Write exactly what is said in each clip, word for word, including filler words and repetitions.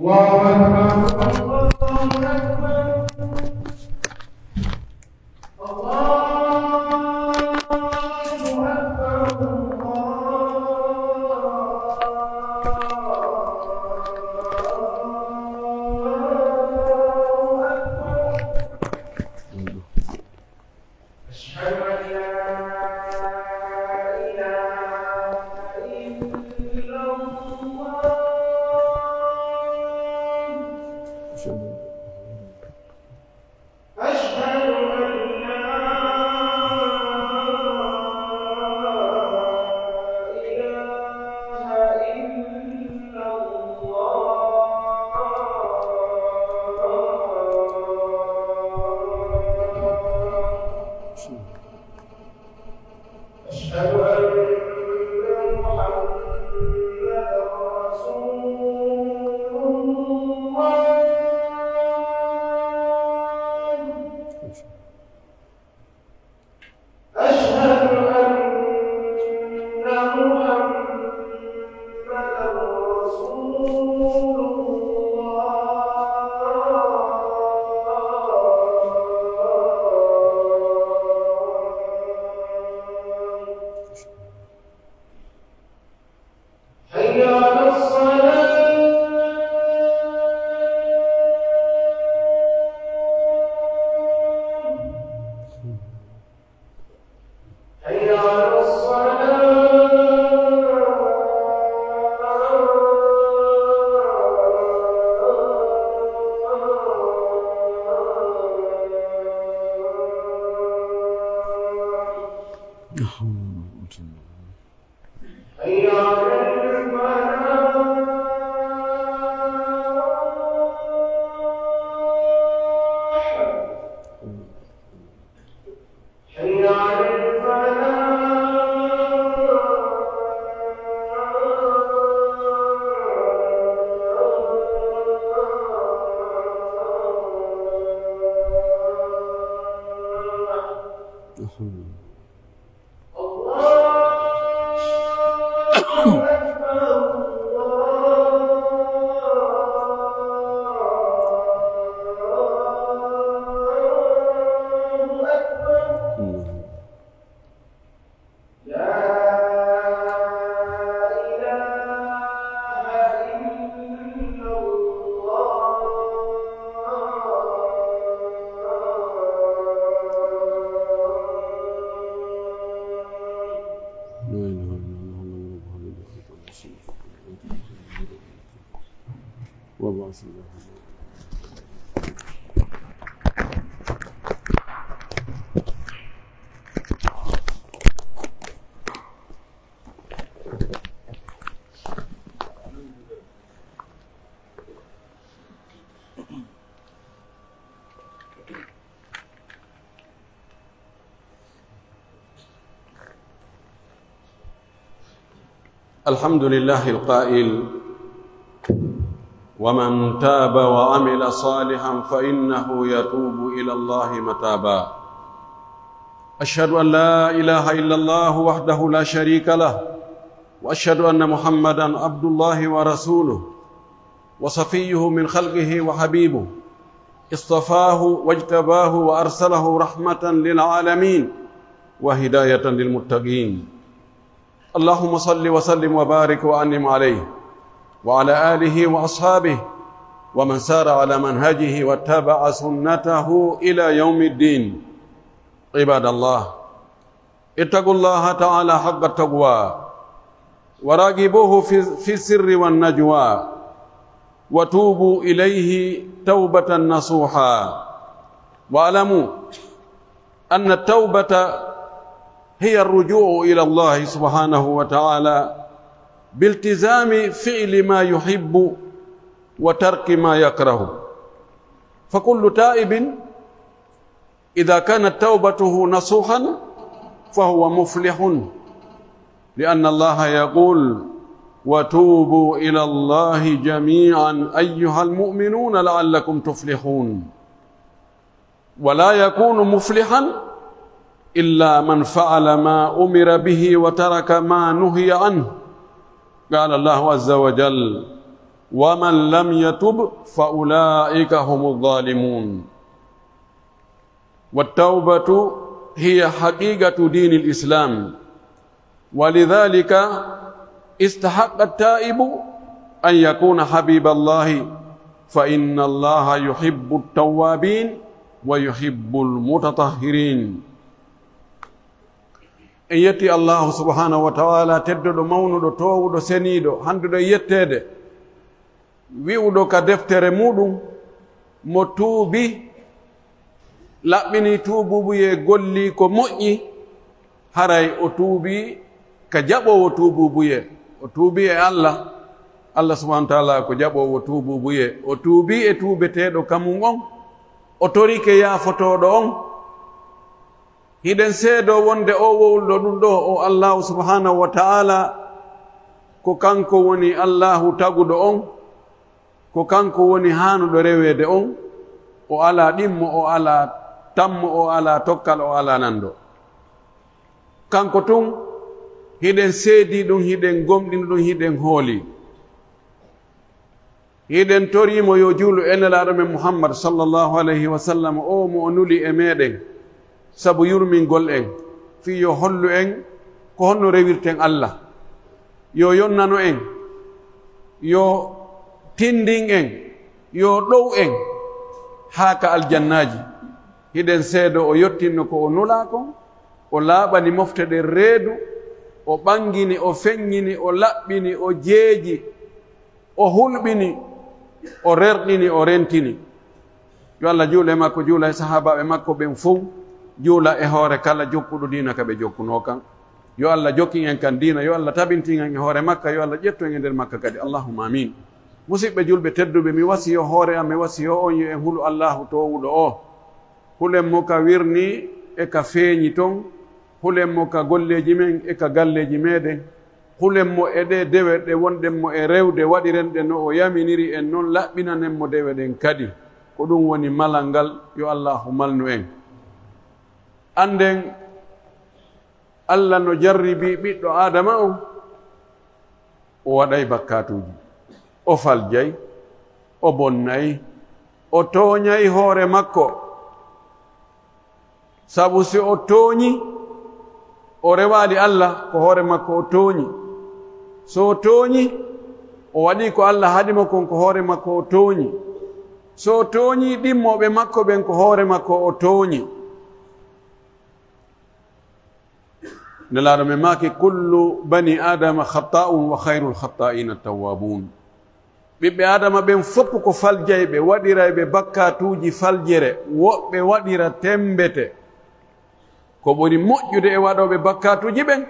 الله أكبر، الله أكبر، الله أكبر، الله أكبر. أشهد أن لا إله إلا الله. أشهد أن لا إله إلا الله. أشهد أن محمدا رسول الله. أشهد أن محمدا رسول الله. حي على الصلاة. حي على الصلاة. حي على الفلاح. حي على الفلاح. الله أكبر، الله أكبر. لا إله إلا الله. لا إله إلا الله. وبعث الله. الحمد لله القائل: ومن تاب وعمل صالحا فإنه يتوب إلى الله متابا. أشهد أن لا إله إلا الله وحده لا شريك له، وأشهد أن محمدا عبد الله ورسوله، وصفيه من خلقه وحبيبه، اصطفاه واجتباه وأرسله رحمة للعالمين وهداية للمتقين. اللهم صل وسلم وبارك وأنعم عليه وعلى آله وأصحابه ومن سار على منهجه واتبع سنته إلى يوم الدين. عباد الله، اتقوا الله تعالى حق التقوى، وراقبوه في، في السر والنجوى، وتوبوا إليه توبة نصوحا. واعلموا أن التوبة هي الرجوع إلى الله سبحانه وتعالى بالتزام فعل ما يحب وترك ما يكره، فكل تائب إذا كانت توبته نصوحا فهو مفلح، لأن الله يقول: وتوبوا إلى الله جميعا أيها المؤمنون لعلكم تفلحون. ولا يكون مفلحا إلا من فعل ما أمر به وترك ما نهي عنه. قال الله عز وجل: ومن لم يتب فأولئك هم الظالمون. والتوبة هي حقيقة دين الإسلام، ولذلك استحق التائب أن يكون حبيب الله، فإن الله يحب التوابين ويحب المتطهرين. En yetti Allahu subhanahu wa ta'ala, tedduɗo, mawnuɗo, toowuɗo, seniiɗo, handuɗo e yetteede, wi'uɗo ka deftere muɗum, mo tuubi, laɓɓini tuubuubuyee, golli ko moƴƴi, haray o tuubi ka jaɓoowo tuubuubuyee. O tuubi e Allah, Allah subhanahu wa ta'ala ko jaɓoowo tuubuubuyee. O tuubi e tuubeteeɗo ka mum on, o torike yaafotooɗo on. Hiɗen seedoo wonde oo wowluɗo ɗum ɗoo, o Allaahu subhaanahu wa ta'aalaa, ko kanko woni Allaahu taguɗo on, ko kanko woni haanuɗo reweede on, o alaa ɗimmo, o alaa tammo, o alaa tokkal, o alaa nanndo. Kanko tun, hiɗen seedii ɗum, hiɗen gomɗini ɗum, hiɗen hoolii. Hiɗen torii mo yo juulu e Nelaaɗo men Muhammad sallallahu alayhi wa sallam, o mo o nuli e meɗen, sabu yurmingol en, fii yo hollu en ko honno rewirten Allah, yo yonnano en, yo tindin en, yo ɗow en haa ka aljannaaji. Hiɗen seedoo o yottinno ko o nulaa kon, o laaɓani mofte ɗen reedu, o ɓangini, o feññini, o laɓɓini, o jeeji, o hulɓini, o rerɗini, o rentini. Yo Allah juul e makko, juula e sahaabaaɓe makko ɓen fow, juula e hoore kala jokkuɗo diina ka ɓe jokkunoo kan. Yo Allah jokkin en kan diina, yo Allah tabintin en e hoore makka, yo Allah ƴettu en e nder makka kadi. Allahumma amin. Musiɓɓe julɓe tedduɓe, mi wasiyoo hoore am, mi wasiyoo on, yo en hulu Allaahu toowuɗo oo. Hulen mo ka wirnii e ka feeñi ton, hulen mo ka golleeji men e ka galleeji meɗen, hulen mo e ɗee dewe ɗe wonɗen mo e rewde, waɗiren ɗe no o yaminiri en non, laɓɓinanen mo dewe ɗen kadi. Ko ɗum woni malal ngal, yo Allaahu malnu en. Annden, Alla no jarribii ɓiɗɗo Aadama on, o waɗay bakkaatuuji, o faljay, o bonnay, o tooñay hoore makko. Sabu si o tooñi, o rewaali Alla, ko hoore makko o tooñi. So o tooñi, o waɗii ko Alla haɗi mo kon, ko hoore makko o tooñi. So o tooñii ɗimmooɓe makko ɓen, ko hoore makko o tooñi. Nelaaɗo men maaki, "Kullu bani Aadama khatta'un wa khayrul khatta'ina tawwabun." Ɓiɓɓe Aadama ɓen fof ko faljayɓe, waɗirayɓe bakkaatuuji faljere, woɓɓe waɗira tembete. Ko ɓuri moƴƴude e waɗooɓe bakkaatuuji ɓen,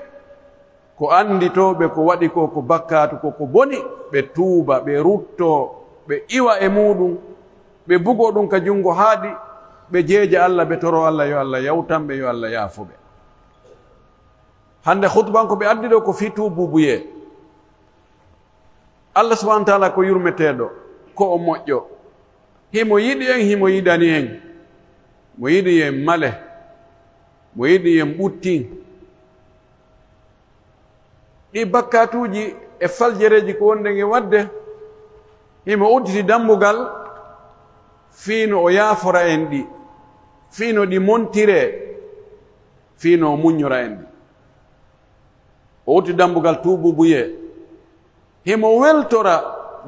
ko annditooɓe ko waɗi ko, ko bakkaatu, ko ko boni, ɓe tuuba, ɓe ruttoo, ɓe iwa e muuɗum, ɓe bugoo ɗum ka junngo haaɗi, ɓe jeeja Alla, ɓe toroo Alla yo Alla yawtan ɓe, yo Alla yaafo ɓe. Hannde khutban ko ɓe addi ɗoo ko fii tuubuubuyee. Alla subhaanahu wa ta'aalaa ko yurmeteeɗo, ko o moƴƴo. Himo yiɗi en, himo yiɗani en. Mo yiɗi yo en male, mo yiɗi yo en ɓuttin. Ɗi bakkaatuuji e faljereeji ko wonɗen e waɗde, himo udditi dambugal fii no o yaafora en ɗi, fii no ɗi montiree, fii no o muññora en ɗi. O udditi dambugal tuubuubuyee. Himo weltora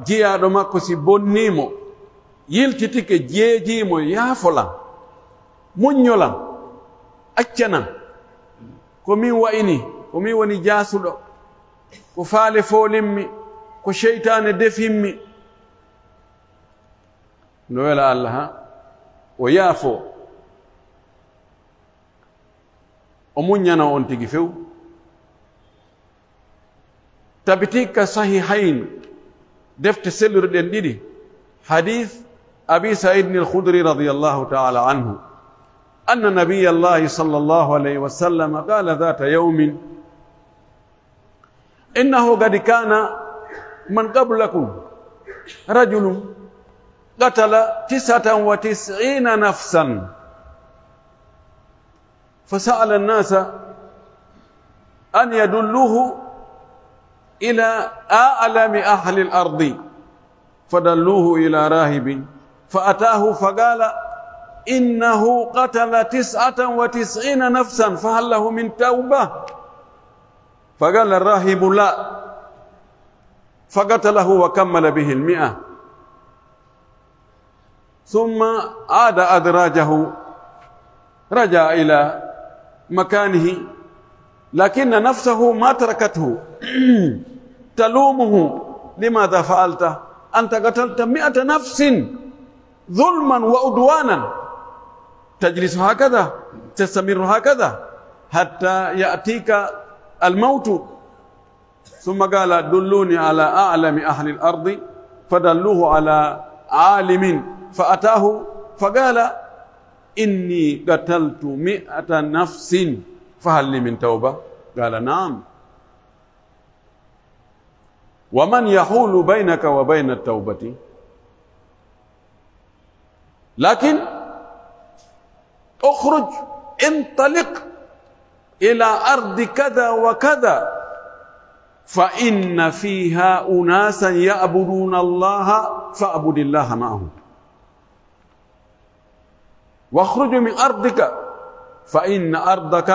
jiyaaɗo makko si bonnii mo, yiltitike, jeejii mo, yaafo lan, muñño lan, acca lan. Ko min wa'ini, ko min woni jaasuɗo, ko faale foolimmi, ko seytaane defimmi. No wela Alla, ha? O yaafo. O muññano on tigi few. Tabitii ka Sahihayn, defte selluɗe ɗen ɗiɗi, hadiis Abi Sa'iidin al-Khudri radiyallaahu ta'aalaa anhu, anna nabiyallaahi sallallaahu alayhi wa sallam qaala zaata yawmin, innahu qad kaana man qablakum rajulun qatala tis'atan wa tis'iina nafsan, فسأل الناس أن يدلوه إلى أعلم أهل الأرض، فدلوه إلى راهب فأتاه فقال: إنه قتل تسعة وتسعين نفسا فهل له من توبة؟ فقال الراهب: لا. فقتله وكمل به المئة. ثم عاد أدراجه، رجع إلى مكانه، لكن نفسه ما تركته تلومه: لماذا فعلت؟ أنت قتلت مئة نفس ظلما وعدوانا، تجلس هكذا، تستمر هكذا حتى يأتيك الموت. ثم قال: دلوني على أعلم أهل الأرض، فدلوه على عالم، فأتاه فقال: إني قتلت مئة نفس، فهل لي من توبة؟ قال: نعم. ومن يحول بينك وبين التوبة؟ لكن اخرج، انطلق إلى أرض كذا وكذا، فإن فيها أناسا يعبدون الله، فاعبد الله معهم. واخرج من أرضك، فإن أرضك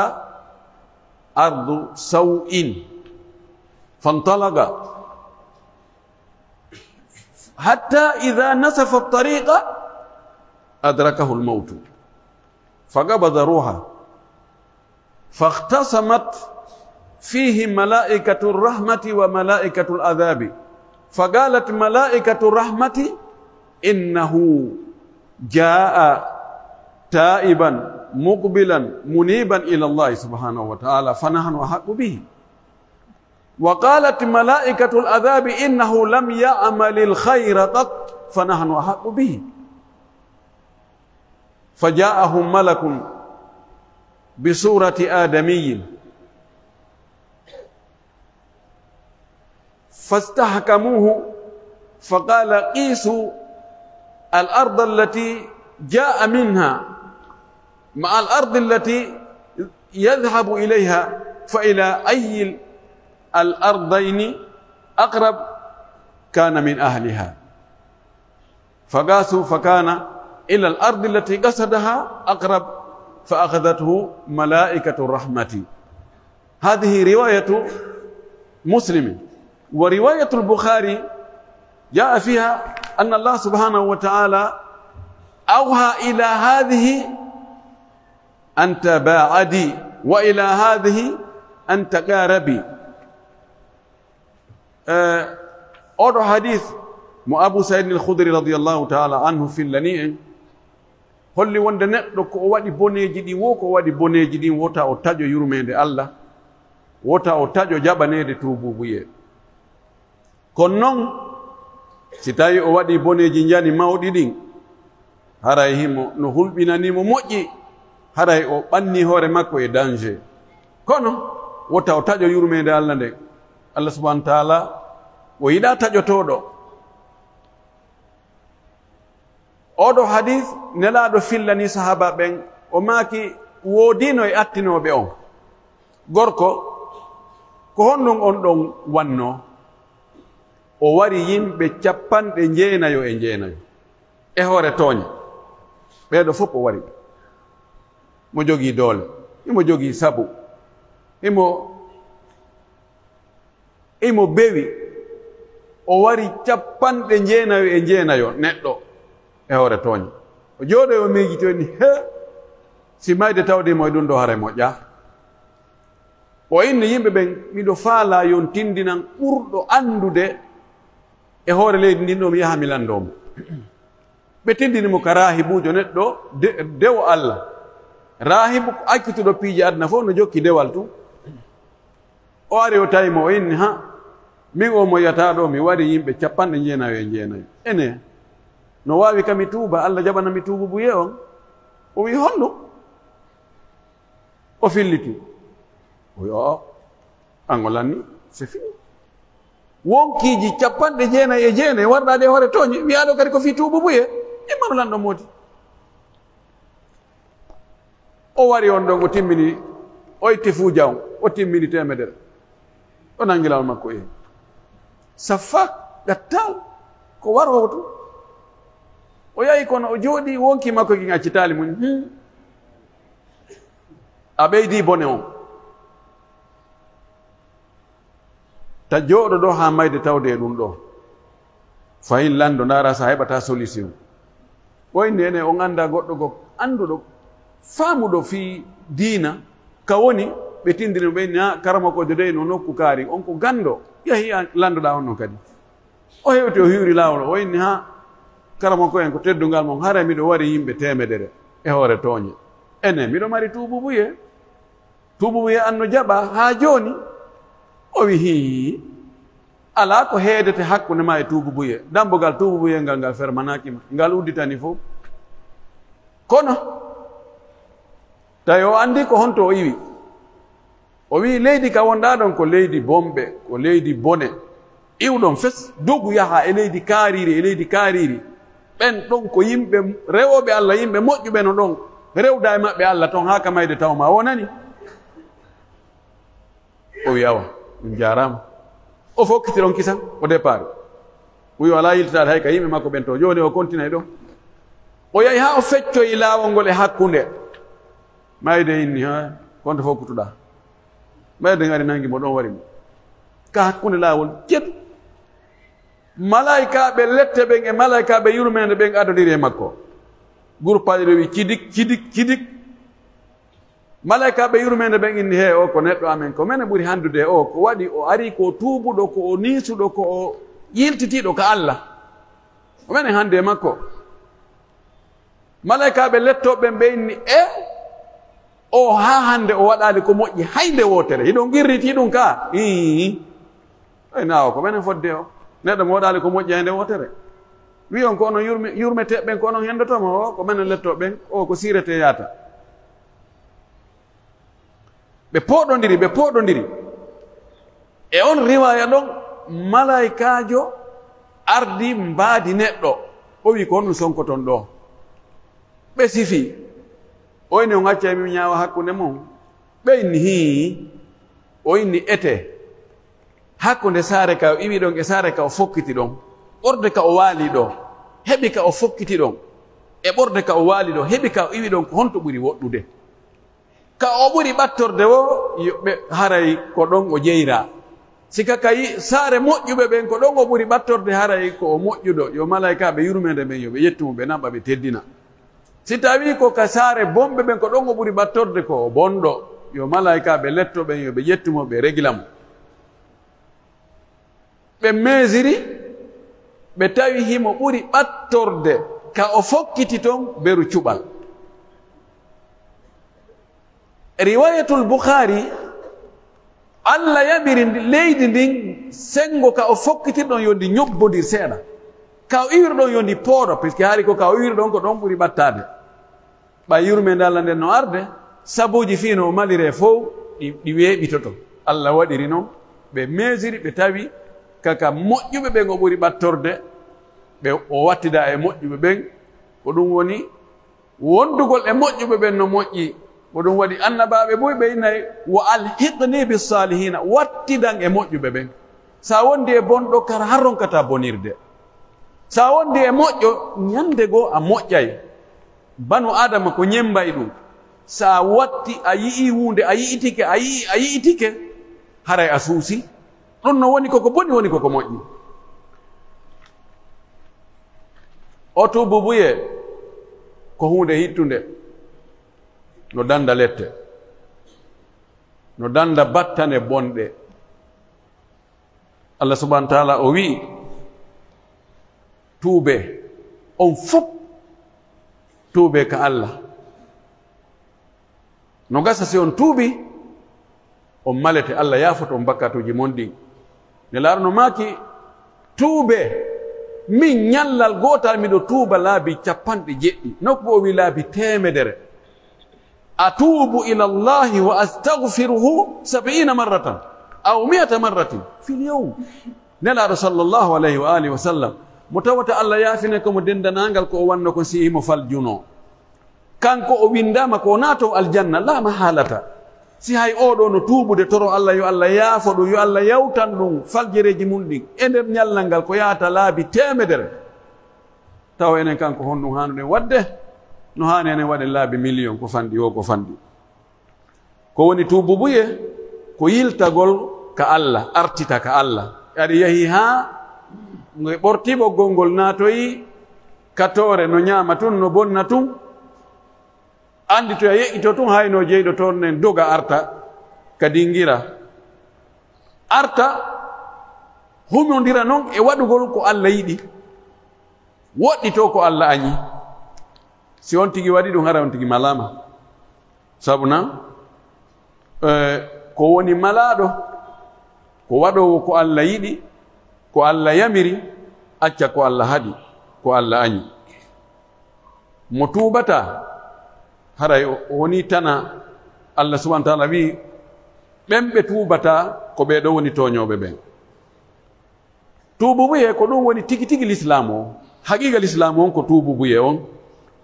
أرض سوء. فانطلق حتى إذا نصف الطريق أدركه الموت فقبض روحه، فاختصمت فيه ملائكة الرحمة وملائكة العذاب، فقالت ملائكة الرحمة: إنه جاء تائبا مقبلا منيبا إلى الله سبحانه وتعالى، فنحن أحق به. وقالت ملائكة العذاب: إنه لم يعمل الخير قط، فنحن أحق به. فجاءهم ملك بصورة آدمي فاستحكموه، فقال: قيسوا الأرض التي جاء منها مع الأرض التي يذهب إليها، فإلى أي الأرضين أقرب كان من أهلها. فقاسوا فكان إلى الأرض التي قصدها أقرب، فأخذته ملائكة الرحمة. هذه رواية مسلم. ورواية البخاري جاء فيها أن الله سبحانه وتعالى أوحى إلى هذه أن تباعدي وإلى هذه أن تقاربي. Eh, oɗo hadith mo Abu Sa'id al-Khudri radiyallahu ta'ala anhu fillani en, holli wonde neɗɗo ko o waɗi boneeji ɗin, wo ko o waɗi boneeji ɗin, wota o taƴo yurmeende Allah, wota o taƴo jaɓaneede tuubuubuyee. Kono non, si tawi o waɗi boneeji njani mawɗi ɗin, haray himo no hulɓinani mo moƴƴi, haray o ɓanni hoore makko e danger. Kono, wota o taƴo yurmeende Allah nden. Allah subhanahu wa ta'ala, o yiɗaa taƴotooɗo. Oɗo hadith, Nelaaɗo fillani sahaaba ɓen, o maaki, woodino e attinooɓe on. Gorko, ko honɗun on ɗon wannoo? O wari yimɓe cappanɗe jeenayo e jeenayo e hoore tooñe. Ɓeeɗo fof o wari. Mo jogii doole, imo jogii sabu, imo, imo bewi. O wari cappanɗe jeenayo e jeenayo neɗɗo e hoore tooñe. O jooɗoyi o miijitoyi ni, he, si mayde tawde mo e ɗun ɗoo haray moƴƴaa. O inni yimɓe ɓen, miɗo faalaa yo on tindinan ɓurɗo anndude e hoore leydi ndin ɗoo, mi yaha mi lanndoo mo. Ɓe tindini mo ka raahibuujo neɗɗo de-, dewo Allah. Raahibu ko accituɗo piiji aduna fof no jokki dewal tun. O ari o tawi mo, o inni, ha, min o mo yiyata ɗoo, mi wari yimɓe cappanɗe jeenayo e jeenayo. Ene, no waawi ka mi tuuba, Allah jaɓana mi tuubu buye on? O wi'i, honɗun? O filliti. O wi'i, o, an o lanni, c'est fini. Wonkiiji cappanɗe jeenayi e jeenayi warɗaaɗi e hoore tooñe, wi'aa ɗoo kadi ko fii tuubu buye, immano lanɗo moodi. O wari on ɗon, o timmini, o itti fuuja on, o timmini teemedere. O nangi lawol makko e. Safa, gattal. Ko waroowo tun. O yahi kono o jooɗii, wonkii makko kin accitaali mo. Hmm. A ɓeydii bone on. Ta jooɗo ɗoo haa mayde tawde e ɗun ɗoo. Fahin lanndo, ndaara si a heɓataa solution. O inni enen on anndaa goɗɗo goo annduɗo, faamuɗo fii diina, ka woni ɓe tindini mo, ɓe inni, "Haa karamokoojo dey no nokku kaari, on ko ganndo, yahi a lanndoɗaa on non kadi." O hewti, o hiwri laawol, o inni, "Haa karamoko en, ko teddungal mon, haray miɗo wari yimɓe teemedere e hoore tooɲe. Enen, miɗo mari tuubuubuyee." Tuubuubuyee an no jaɓaa haa jooni? O wi'i, "Hii, alaa ko heedete hakkunde maa e tuubuubuyee. Dambugal tuubuubuyee ngal, ngal fermanaaki ma. Ngal udditani fow." Kono, tawi o anndi ko honto o iwi. O wi'i, "Leydi ka wonɗaa ɗon ko leydi bonɓe, ko leydi bone. Iwɗon fes, dogu yahaa e leydi kaariiri, e leydi kaariiri. Ɓen ɗon ko yimɓe rewooɓe Alla, yimɓe moƴƴuɓe no ɗon. Rewdaa e maɓɓe Alla ton haa ka mayde taw maa wonani." O wi'i, "Awa, ɗun jaaraama." O fokkiti ɗon kisan, o départ. O wi'i, "O alaa yiltitaade hay ka yimɓe makko ɓen to." Jooni o kontinay ɗon. O yahi haa o feccoyi laawol ngol e hakkunde. Mayde inni, "Haa, ko honto fokkutuɗaa?" Mayde ngari nangi mo ɗon, wari mo ka hakkunde laawol cedu. Malaa'ikaaɓe lette ɓen e malaa'ikaaɓe yurmeende ɓen adodiri e makko. Gurpaaɗi ɗo wi'i, "Cidik, cidik, cidik." Malaa'ikaaɓe yurmeende ɓen inni, "Hee, o ko neɗɗo amen, ko menen ɓuri handude e o, ko waɗi o arii ko tuubuɗo, ko o niisuɗo, ko o yiltitiiɗo ka Alla. Ko menen handi e makko." Malaa'ikaaɓe lettooɓe ɓen ɓe inni, "E o haa hande o waɗaali ko moƴƴi hay nde wootere. Hiɗon qirritii ɗun ka?" Ii. Ɓay naawo ko menen fodde o. Neɗɗo mo waɗaali ko moƴƴi hay nde wootere. Wi'on ko onon yurme-, yurmeteeɓe ɓen, ko onon hendoto mo o, ko menen lettooɓe ɓen, o ko siirete yaata. Ɓe pooɗondiri, ɓe pooɗondiri. E on riwaaya ɗon, malaa'ikaajo ardi mbaadi neɗɗo. O wi'i, "Ko honɗun sonkoton ɗoo?" Ɓe sifi. O inni, "On accay mi ñaawa hakkunde mon?" Ɓe inni, "Hii." O inni, "Etee. Hakkunde saare ka o iwi ɗon e saare ka o fokkiti ɗon, ɓorde ka o waali ɗoo, heɓi ka o fokkiti ɗon, e ɓorde ka o waali ɗoo, heɓi ka o iwi ɗon, ko honto ɓuri woɗɗude?" Ka o ɓuri ɓattorde woo, yo ɓe, haray ko ɗon o jeyraa. Si ka, ka yi-, saare moƴƴuɓe ɓen, ko ɗon o ɓuri ɓattorde, haray ko o moƴƴuɗo, yo malaa'ikaaɓe yurmeende ɓen, yo ɓe ƴettu mo, ɓe naɓa, ɓe teddina. Si tawii ko ka saare bonɓe ɓen, ko ɗon o ɓuri ɓattorde, ko o bonɗo, yo malaa'ikaaɓe letto ɓen, yo ɓe ƴettu mo, ɓe regila mo. Ɓe meesiri, ɓe tawi himo ɓuri ɓattorde ka o fokkiti ton beru cuɓal. Riwaayatul Bukhaari, Alla yamiri ndi, leydi ndin, senngo ka o fokkitirɗon yo ndi ñobbondir seeɗa. Ka o iwirɗon yo ndi pooɗo, puisque hari ko ka o iwirɗon ko ɗon ɓuri ɓattaade. Ɓay yurmeende Alla nden no arde, sabuuji fii no o maliree fow, ɗi, ɗi weeɓitoto. Alla waɗiri non, ɓe meesiri, ɓe tawi ka, ka moƴƴuɓe ɓen o ɓuri ɓattorde, ɓe, o wattida e moƴƴuɓe ɓen. Ko ɗum woni wondugol e moƴƴuɓe ɓen no moƴƴi. Ko ɗum waɗi annabaaɓe buy ɓe innay, "Wa alhiqni bis saalihiina," wattidan e moƴƴuɓe ɓen. Sa wondi e bonɗo, kara har ronkataa bonirde. Sa wondi e moƴƴo, ñande goo a moƴƴay. Banu Aadama ko ñemmbay ɗum. Sa watti, a yi'ii huunde, a yi'itike, a yi'ii, a yi'itike, haray a suusi. Ɗum no woni koko boni, woni koko moƴƴi. O tuububuyee ko huunde hittunde. No danda lette. No danda battane bonɗe. Allah subhanahu wa ta'ala o wi'i, "Tuubee, on fow tuubee ka Allah." No gasa si on tuubii, on malete, Allah yaafoto on bakkatuuji mon ɗin. Nelaaɗo no maaki, "Tuubee, min ñallal gootal miɗo tuuba laabi cappanɗe jeɗɗi." Nokku o wi'i laabi teemedere. "Atuubu ila Allahi wa astaghfiruhu sab'iina marratan aw mi'ata marratin fil yawm." Nelaaɗo sallallahu alayhi wa alihi wa sallam, mo tawata Allah yaafine ko mo dendanaangal ko o wanno kon si himo fal juno. Kanko o windaama ko o naato aljanna, la mahalata. Si hay oo ɗoo no tuubude, toro Alla, yo Alla yaafo ɗum, yo Alla yawtan ɗum faljereeji mun ɗin e nder ñallal ngal ko yahata laabi teemedere, tawa enen kan ko honɗum haanuɗen waɗde? No haani enen waɗen laabi miliyon, ko fanɗi woo, ko fanɗi. Ko woni tuububuye? Ko yiltagol ka Alla, artita ka Alla. Ari yahi haa nge ɓorti ɓoggol ngol, naatoyi ka toore, no ñaama tun, no bonna tun, annditoya, yeƴƴito tun, hayno jeyɗo toon nen doga arta ka dingira. Arta humondira non e waɗugol ko Alla yiɗi, woɗɗitoo ko Alla añi. Si on tigi waɗi ɗum, hara on tigi malaama. Sabu nan, eh, ko woni malaaɗo, ko waɗoowo ko Alla yiɗi, ko Alla yamiri, acca ko Alla haɗi, ko Alla añi. Mo tuubataa, haray o, o wonii tana. Alla subhaanahu wa taala wi'i, ɓen ɓe tuubataa, ko ɓee ɗoo woni tooñooɓe ɓen. Tuububuye, ko ɗum woni tigi tigi lislaamu on. Haqiiqa lislaamu on ko tuububuye on.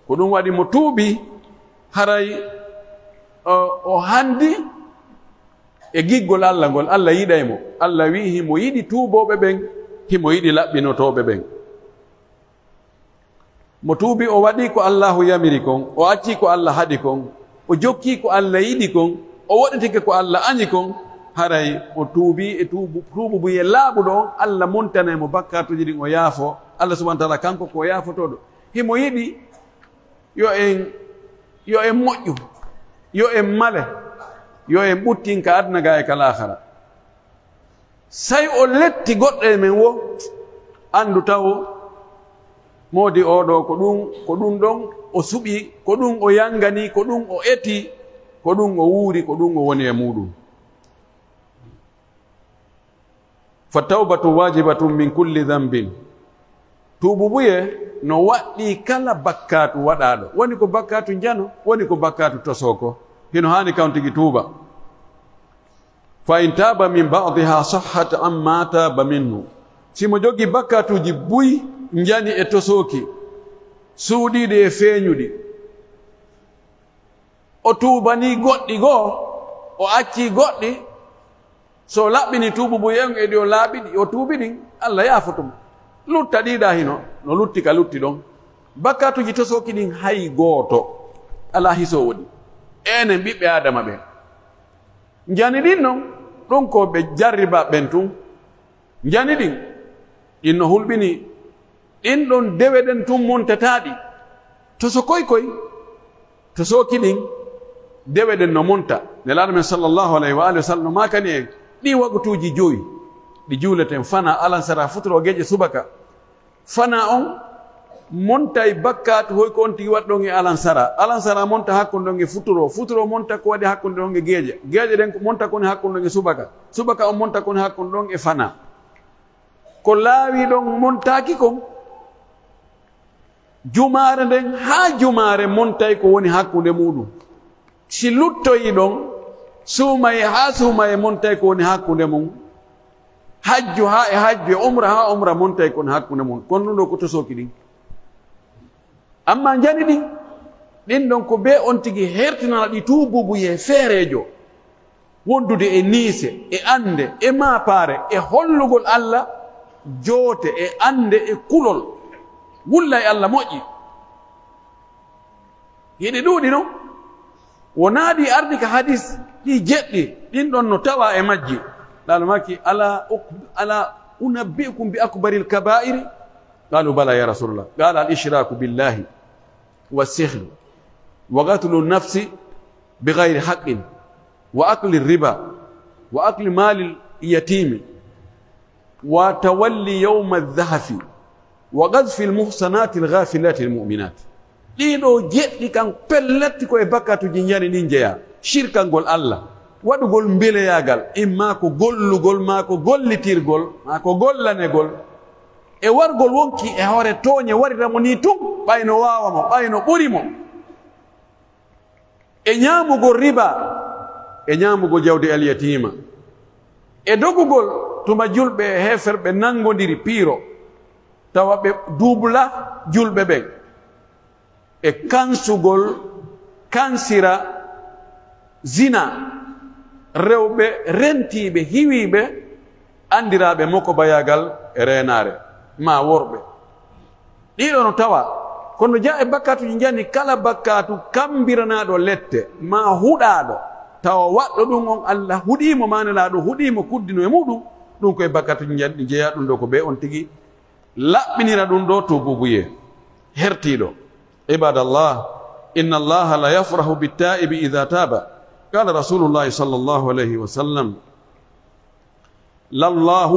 Ko ɗum waɗi mo tuubi, haray o, o handi e giggol Alla ngol. Alla yiɗay mo. Alla wi'i himo yiɗi tuubooɓe ɓen, himo yiɗi laɓɓinotooɓe ɓen. Mo tuubi, o waɗi ko Allaahu yamiri kon, o acci ko Alla haɗi kon, o jokki ko Alla yiɗi kon, o woɗɗitike ko Alla añi kon, haray o tuubi e tuubu, tuububuye laaɓuɗo on, Alla montanay mo bakkaatuuji ɗin, o yaafo. Alla subhaanahu wa taala kanko ko o yaafotooɗo. Himo yiɗi yo en, yo en moƴƴu, yo en male, yo en ɓuttin ka aduna ga e ka laakhara. Say o letti goɗɗo e men woo, anndu taw moodi oo ɗoo ko ɗum, ko ɗum ɗon o suɓi, ko ɗum o yangani, ko ɗum o eti, ko ɗum o wuuri, ko ɗum o woni e muuɗum. Fa tawbatu waajibatun min kulli dhanbin. Tuububuye no waɗɗii kala bakkaatu waɗaaɗo. Woni ko bakkaatu njano, woni ko bakkaatu tosooko. Hino haani kan tigi tuuba. Fa in taaba min ba'diha sahhat amma taaba minhu. Si mo jogii bakkaatuuji buy, njani e tosooki, suuɗiiɗi e feeñuɗi, o tuubanii goɗɗi goo, o accii goɗɗi, so o laɓɓinii tuububuye on e ɗi o laaɓi ɗi, o tuubi ɗin, Alla yaafoto mo. Lutta ɗiɗa hino, no lutti ka lutti ɗon. Bakkaatuuji tosooki ɗin hay gooto alaa hisoowo ɗi. Enen ɓiɓɓe Aadama ɓen. Njani ɗin non, ɗun ko ɓe jarriba ɓen tun. Njani ɗin, ɗin no hulɓini, ɗin ɗon dewe ɗen tun montataa ɗi. Tosokoy koy, tosooki ɗin, dewe ɗen no monta. Nelaaɗo men sallallahu alayhi wa alihi wa sallam no maakani en, ɗii wagutuuji jowi, ɗi juuleten, fana, alansara, futuro, geeƴe, subaka. Fana on montay bakkaatu hoy ko on tigi waɗi ɗon e alansara. Alansara monta hakkunde ɗon e futuro. Futuro monta ko waɗi hakkunde ɗon e geeƴe. Geeƴe ɗen ko monta ko woni hakkunde ɗon e subaka. Subaka on monta ko woni hakkunde ɗon e fana. Ko laawi ɗon montaaki kon, jumaare nden haa jumaare montay ko woni hakkunde muuɗum. Si luttoyii ɗon, suumayee haa suumayee montay ko woni hakkunde mun. Hajju haa e hajju, e umra haa umra montay ko woni hakkunde mun. Kono ɗun ɗoo ko tosooki ɗin. Ammaa njani ɗin, ɗin ɗon ko bee on tigi hertinana ɗi tuubuubuyee feereejo, wondude e niise, e annde, e maapaare, e hollugol Alla joote, e annde, e kulol. Wulla e Alla moƴƴi. Hiɗi ɗuuɗi non. Wonaa ɗi ardi ka hadis, ɗi jeɗɗi, ɗin ɗon no tawaa e majji. Laalo maaki, "Ala uk-, ala unabbi'ukum bi akbaril kabaa'iri?" Qaalu, "Bala ya Rasulallah." Qaala, "Al ishraaku billahi, wa sihru, wa qatlu nafsi bi ghayri haqqin, wa akli riba, wa akli maalil yatiimi, wa tawalli yawma zahafi, wa qadfil muhsanatil ghafilatil mu'minat." Ɗii ɗoo jeɗɗi kan pellet ko e bakkatuuji njani ɗin jeyaa. Shirkangol Alla, waɗugol mbeleyaagal, imma ko gollugol, maa ko gollitirgol, maa ko gollanegol, e wargol wonki e hoore tooñe warira mo nii tun, ɓay no waawa mo, ɓay no ɓuri mo. E ñaamugol riba, e ñaamugol jawdi alyatiima, e dogugol tuma julɓe e heeferɓe nanngondiri piiro, tawa ɓe duubla julɓe ɓen, e kansugol, kansira zina, rewɓe rentiiɓe, hiwiiɓe, anndiraaɓe mokobayaagal e reenaare, maa worɓe. Ɗiɗo no tawa, kono jaa e bakkatuuji njani, kala bakkatu kambiranaaɗo lette, maa huɗaaɗo, tawa waɗɗo ɗum on Alla huɗii mo, maa Nelaaɗo huɗii mo, kuddino e muɗum, ɗum ko e bakkatuuji njani ɗi jeyaa, ɗum ɗo ko bee on tigi laɓɓinira ɗum ɗo tuububuyee. Hertiiɗo. عباد الله، إن الله ليفرح بالتائب إذا تاب. قال رسول الله صلى الله عليه وسلم: لله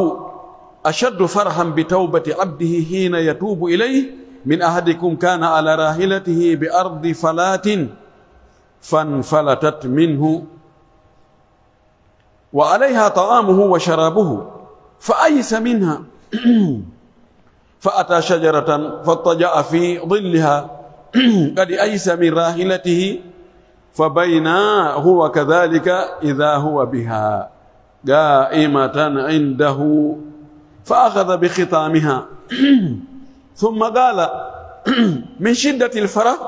أشد فرحا بتوبة عبده حين يتوب إليه من أحدكم كان على راحلته بأرض فلاة فانفلتت منه وعليها طعامه وشرابه فأيس منها فأتى شجرة فاضطجع في ظلها قد أيس من راحلته فبينا هو كذلك إذا هو بها قائمة عنده فأخذ بخطامها ثم قال من شدة الفرح: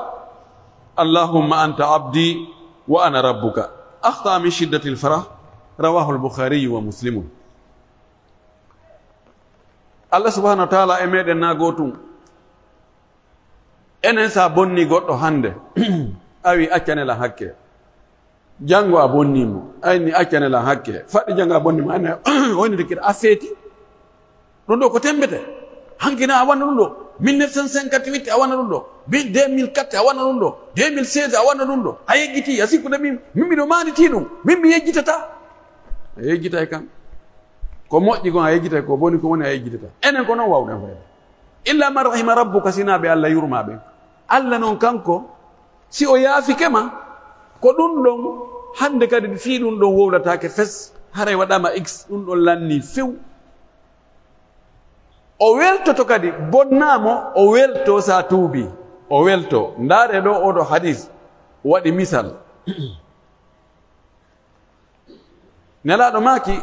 اللهم أنت عبدي وأنا ربك. أخطأ من شدة الفرح. رواه البخاري ومسلم. Allah subhanahu wa ta'ala e meɗen na gotum. Enen sa bonni goɗɗo hande, a wi accane lan hakke. Jango a bonni mo, ayni accane lan hakke. Faɗɗi jango a bonni mo, ayni woni de kiɗa a feeti. Ɗum ɗo ko tembete. Hankina a wanna ɗum ɗo. Mille neuf cent cinquante-huit a wanna ɗum ɗo. Mille, deux mille quatre a wanna ɗum ɗo. Deux mille seize a wanna ɗum ɗo. A yejjiti, a sikkude min, min miɗo maanditi ɗum. Min mi yejjitata. A yejjitay kan. Ko moƴƴi kon a yejjitay, ko boni ko woni a yejjitata. Enen ko non wawɗen fayde. Illa man rahima rabbuka, sinaa ɓe Allah yurmaa ɓen. Allah non kanko, si o yaafike ma, ko ɗum ɗon, hande kadi fii ɗum ɗon wowlataake fes, haray waɗama X, ɗum ɗon lanni few. O weltoto kadi, bonnaa mo, o welto sa tuubi. O welto. Ndaare ɗo, oɗo hadis waɗi misal. Nelaaɗo maaki,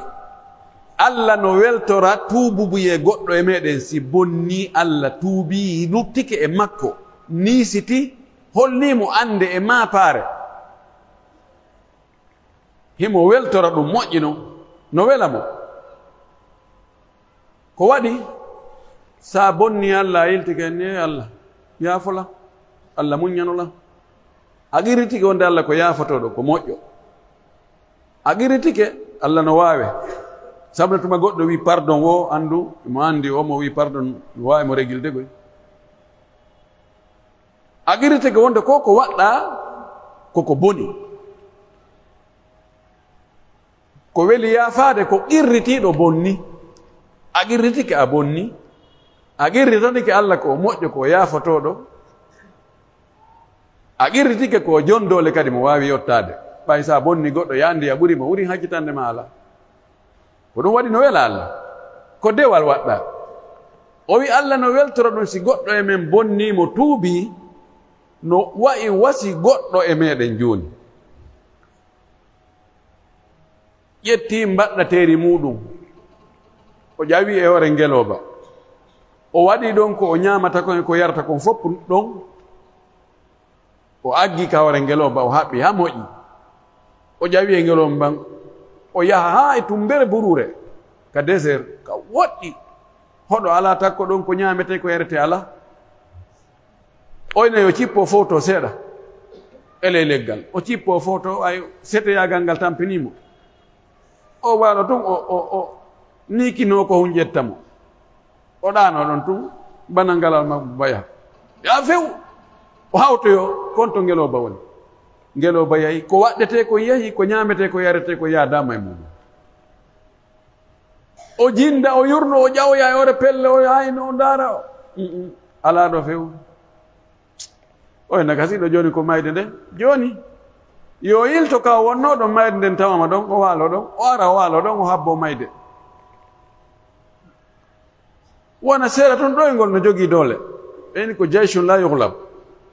Alla no weltora tuububuyee goɗɗo e meɗen si bonnii Alla tuubii, luttike e makko, niisiti, holnii mo annde e maapaare. Himo weltora ɗum, moƴƴi non, no wela mo. Ko waɗi? Sa bonni Alla, a yiltike, "Ee Alla, yaafola, Alla muññanola." A qirritike wonde Alla ko yaafotooɗo, ko moƴƴo. A qirritike, Alla no waawe. Sabu no tuma goɗɗo wi pardon, wo anndu, mo anndi o mo wi pardon, no waawi mo regilde koy. A qirritike wonde ko ko waɗɗa, ko ko boni. Ko weli yaafaade ko qirritiiɗo bonni. A qirritike a bonni. A qirritanike Alla ko o moƴƴo, ko o yaafotooɗo. A qirritike ko o jondoole kadi mo waawi yottaade. Ɓay sa bonni goɗɗo, ya anndi a ɓuri mo, wurin haccitande ma alaa. Ko ɗum waɗi no wela Alla. Ko dewal waɗɗa. O wi Alla no weltora ɗum si goɗɗo e men bonnii mo tuubii, no wa'i wasi goɗɗo e meɗen jooni. Ƴetti mbaɗɗateeri muuɗum, o ƴawi e hoore ngelooba. O waɗi ɗon ko o ñaamata kon e ko yarata kon fof ɗon. O aggi ka hoore ngelooba, o haɓɓi haa moƴƴi. O ƴawi e ngelooba ban, o yaha haa e tumbere buruure, ka désert, ka woɗɗi. Hoɗo alaa takko ɗon, ko ñaametee, ko yaretee alaa. Oyna yo cippo fow to seeɗa e ley leggal. O cippo fow to, ay, seteyaagal ngal tampinii mo. O waalo tun, o, o, o niikinoo ko hun ƴetta mo. O ɗaanoo ɗon tun, bana ngalal ma baya. Ya few, o hawtoyo kon to ngelooba woni. Ngelooba yahi, ko waɗɗetee ko yahi, ko ñaametee ko yaretee ko yaadaama e mum. O jinda, o yurno, o ƴawoya e hoore pelle, o hayno, o ndaara. Mm-mm. Alaa ɗo few. Oy, na gasiɗo jooni ko mayde nden. Jooni, yo o yilto ka o wonnoo ɗon, mayde nden tawama ɗon, o waalo ɗon, o ara, o waalo ɗon, o habbo mayde. Wona seeɗa tun, ɗoyngol no jogii doole. Ɓen ko jayshun la yughlab.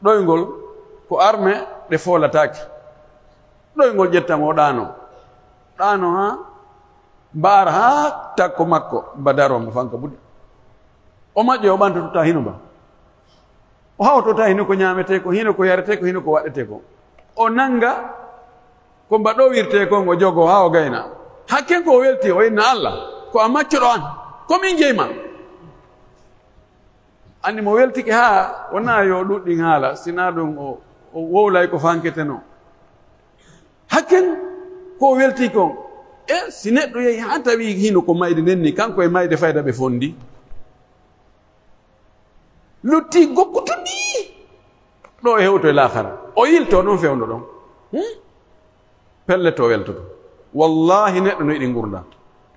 Ɗoyngol ko arme ɗe foolataake. Ɗoyngol ƴetta mo, o ɗaano. Ɗaano haa mbaara haa takko makko, mba daro mo fanka buɗe. O maƴƴo, o ɓantoto ta hino ba. O hawto ta hino ko ñaametee ko, hino ko yaretee ko, hino ko waɗetee ko. O nanga Ko mba ɗo wirtee kon o jogoo haa o gayna. Hakken ko o welti, o inna Alla, ko a maccuɗo an, ko min jeyi ma. Anni mo weltike haa wonaa yo ɗuɗɗin haala, sinaa ɗun o, o wowlay ko fanketenoo. Hakken ko o welti kon. E si neɗɗo yehi haa tawi hino ko mayde nden ni, kanko e mayde fayda ɓe fondi. Lutti gokkutundi ɗo e hewto e laakara. O yilto non fewndo ɗon. Hmm? Pellet o weltoto. Wallahi, neɗɗo no yiɗi ngurndan.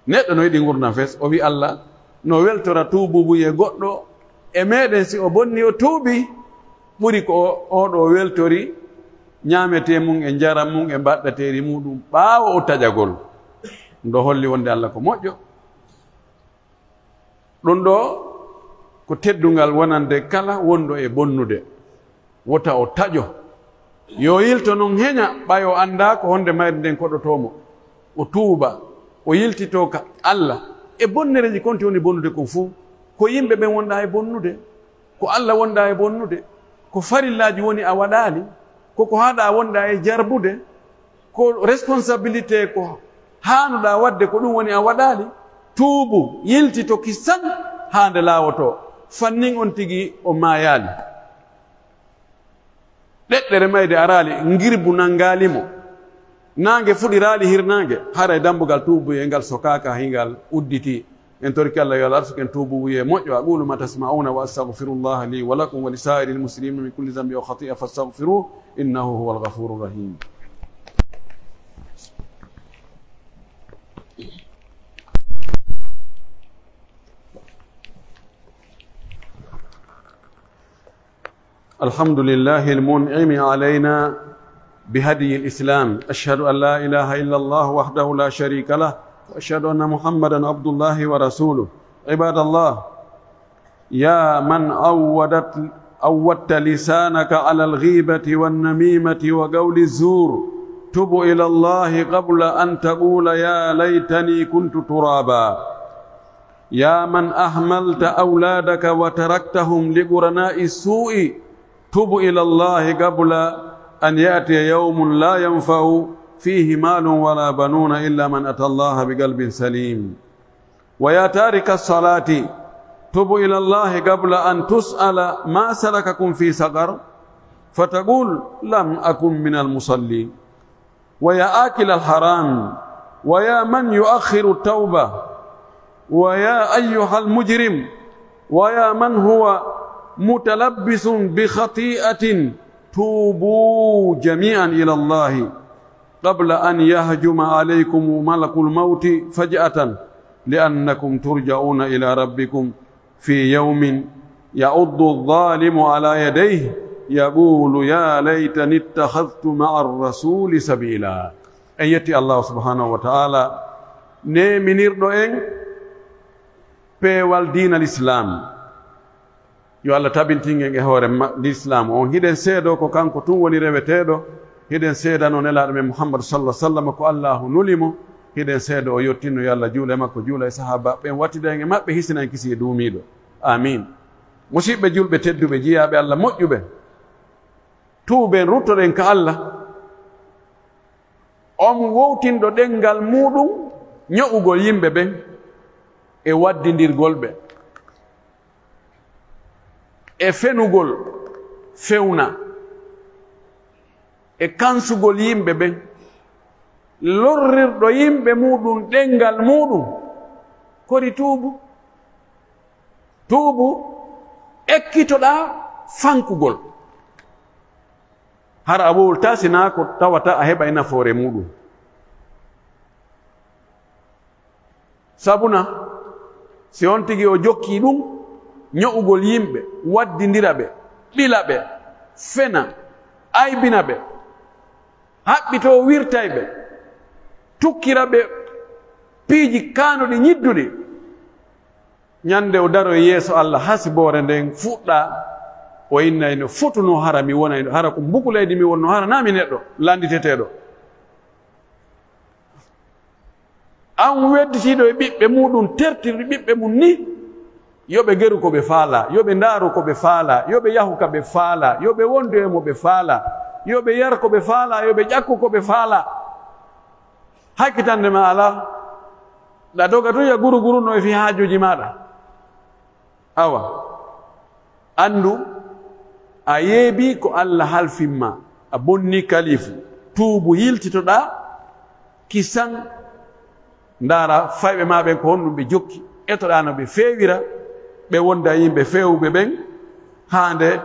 Neɗɗo no yiɗi ngurndan fes. O wi Alla no weltora tuubuubuyee goɗɗo e meɗen si o bonni o tuubi, ɓuri ko o, oɗo weltori ñaametee mun e njaram mun e mbaɗɗateeri muɗum ɓaawo o taƴagol. Ndo holli wonde Alla ko moƴƴo. Ɗun ɗoo ko teddungal wonande kala wonɗo e bonnude. Wota o taƴo. Yo yilto non heña, ɓay o anndaa ko honde mayde nden koɗotoo mo. O tuuba, o yiltitoo ka Alla e bonnereeji konti woni bonnude kon fuu. Ko yimɓe ɓen wonɗaa e bonnude, ko Alla wonɗaa e bonnude, ko farillaaji woni a waɗaali, ko ko haɗaa wonɗaa e jarbude, ko responsabilité ko haanuɗaa waɗde, ko ɗun woni a waɗaali, tuubu, yiltito kisan haa nde laawotoo, fannin on tigi o maayaali. Ɗeɗɗere mayde araali, ngirbu nanngaali mo. Naange fuɗiraali hirnaange, haray dambugal tuubuyee ngal sokaaka, hingal udditii. En torike Alla yo Alla arsuken tuubuubuyee moƴƴo. أقول ما تسمعون وأستغفر الله لي ولكم ولسائر المسلمين من كل ذنب وخطيئة فاستغفروه إنه هو الغفور الرحيم. الحمد لله المنعم علينا بهدي الإسلام. أشهد أن لا إله إلا الله وحده لا شريك له، وأشهد أن محمدا عبد الله ورسوله. عباد الله، يا من عودت، عودت لسانك على الغيبة والنميمة وقول الزور، تب إلى الله قبل أن تقول يا ليتني كنت ترابا. يا من أهملت أولادك وتركتهم لقرناء السوء، تب إلى الله قبل أن يأتي يوم لا ينفع فيه مال ولا بنون إلا من أتى الله بقلب سليم. ويا تارك الصلاة، تب إلى الله قبل أن تسأل ما سلككم في سقر، فتقول لم أكن من المصلين. ويا آكل الحرام، ويا من يؤخر التوبة، ويا أيها المجرم، ويا من هو متلبس بخطيئة، توبوا جميعا إلى الله قبل أن يهجم عليكم ملك الموت فجأة، لأنكم ترجعون إلى ربكم في يوم يعض الظالم على يديه يقول يا ليتني اتخذت مع الرسول سبيلا. En yetti Allahu subhanahu wa ta'ala, neeminirɗo en peewal diina Lislaam. Yo Alla tabintin en e hoore ma-, Lislaam on. Hiɗen seedoo ko kanko tun woni reweteeɗo. Hiɗen seedanoo Nelaaɗo men Muhammadu sallallahu alaihi wasallam ko Allaahu nuli mo. Hiɗen seedoo o yottinno, yo Alla juula e makko, juula e sahaabaaɓe ɓen, wattida en e maɓɓe, hisina en kisiyee duumiiɗo. Aamiin. Musiɓɓe julɓe tedduɓe, jiyaaɓe Alla moƴƴuɓe, tuuben, ruttoɗen ka Alla, on wowtinɗo ɗenngal muuɗum ño'ugol yimɓe ɓen e waddindirgol ɓe, e fenugol fewna, e kansugol yimɓe ɓen, lorrirɗo yimɓe muuɗum ɗenngal muuɗum, kori tuubu. Tuubu, ekkitoɗaa fankugol. Hara a wowltaa sinaa ko tawata a heɓay nafoore muuɗum. Sabuna, si on tigi o jokkii ɗum, ño'ugol yimɓe, waddindira ɓe, ɓila ɓe, fena, aybina ɓe, haɓɓitoo wirtay ɓe, tukkira ɓe piiji kaanuɗi ñidduɗi. Ñande o daroy yeeso Alla, hasiboore nden fuɗɗaa, o innay no fotunoo hara mi wonayno, hara ko mbukulaydi mi wonnoo, hara naa mi neɗɗo lannditeteeɗo. An wedditiiɗo e ɓiɓɓe muuɗum, tertirɗi ɓiɓɓe mum ni, yo ɓe geru ko ɓe faalaa, yo ɓe ndaaru ko ɓe faalaa, yo ɓe yahu ka ɓe faalaa, yo ɓe wondu e mo ɓe faalaa, yo ɓe yar ko ɓe faalaa, yo ɓe ƴakku ko ɓe faalaa. Hakkitande ma alaa, ɗa doga tun ya guru guru no e fii haajuuji maaɗa. Awa, anndu a yeebii ko Alla halfin ma, a bonnii kalifu, tuubu yiltitoɗaa kisan, ndaara fayɓe maa ɓen ko honɗun ɓe jokki, etoɗaa no ɓe feewira, ɓe wonda e yimɓe feewuɓe ɓen, haa nde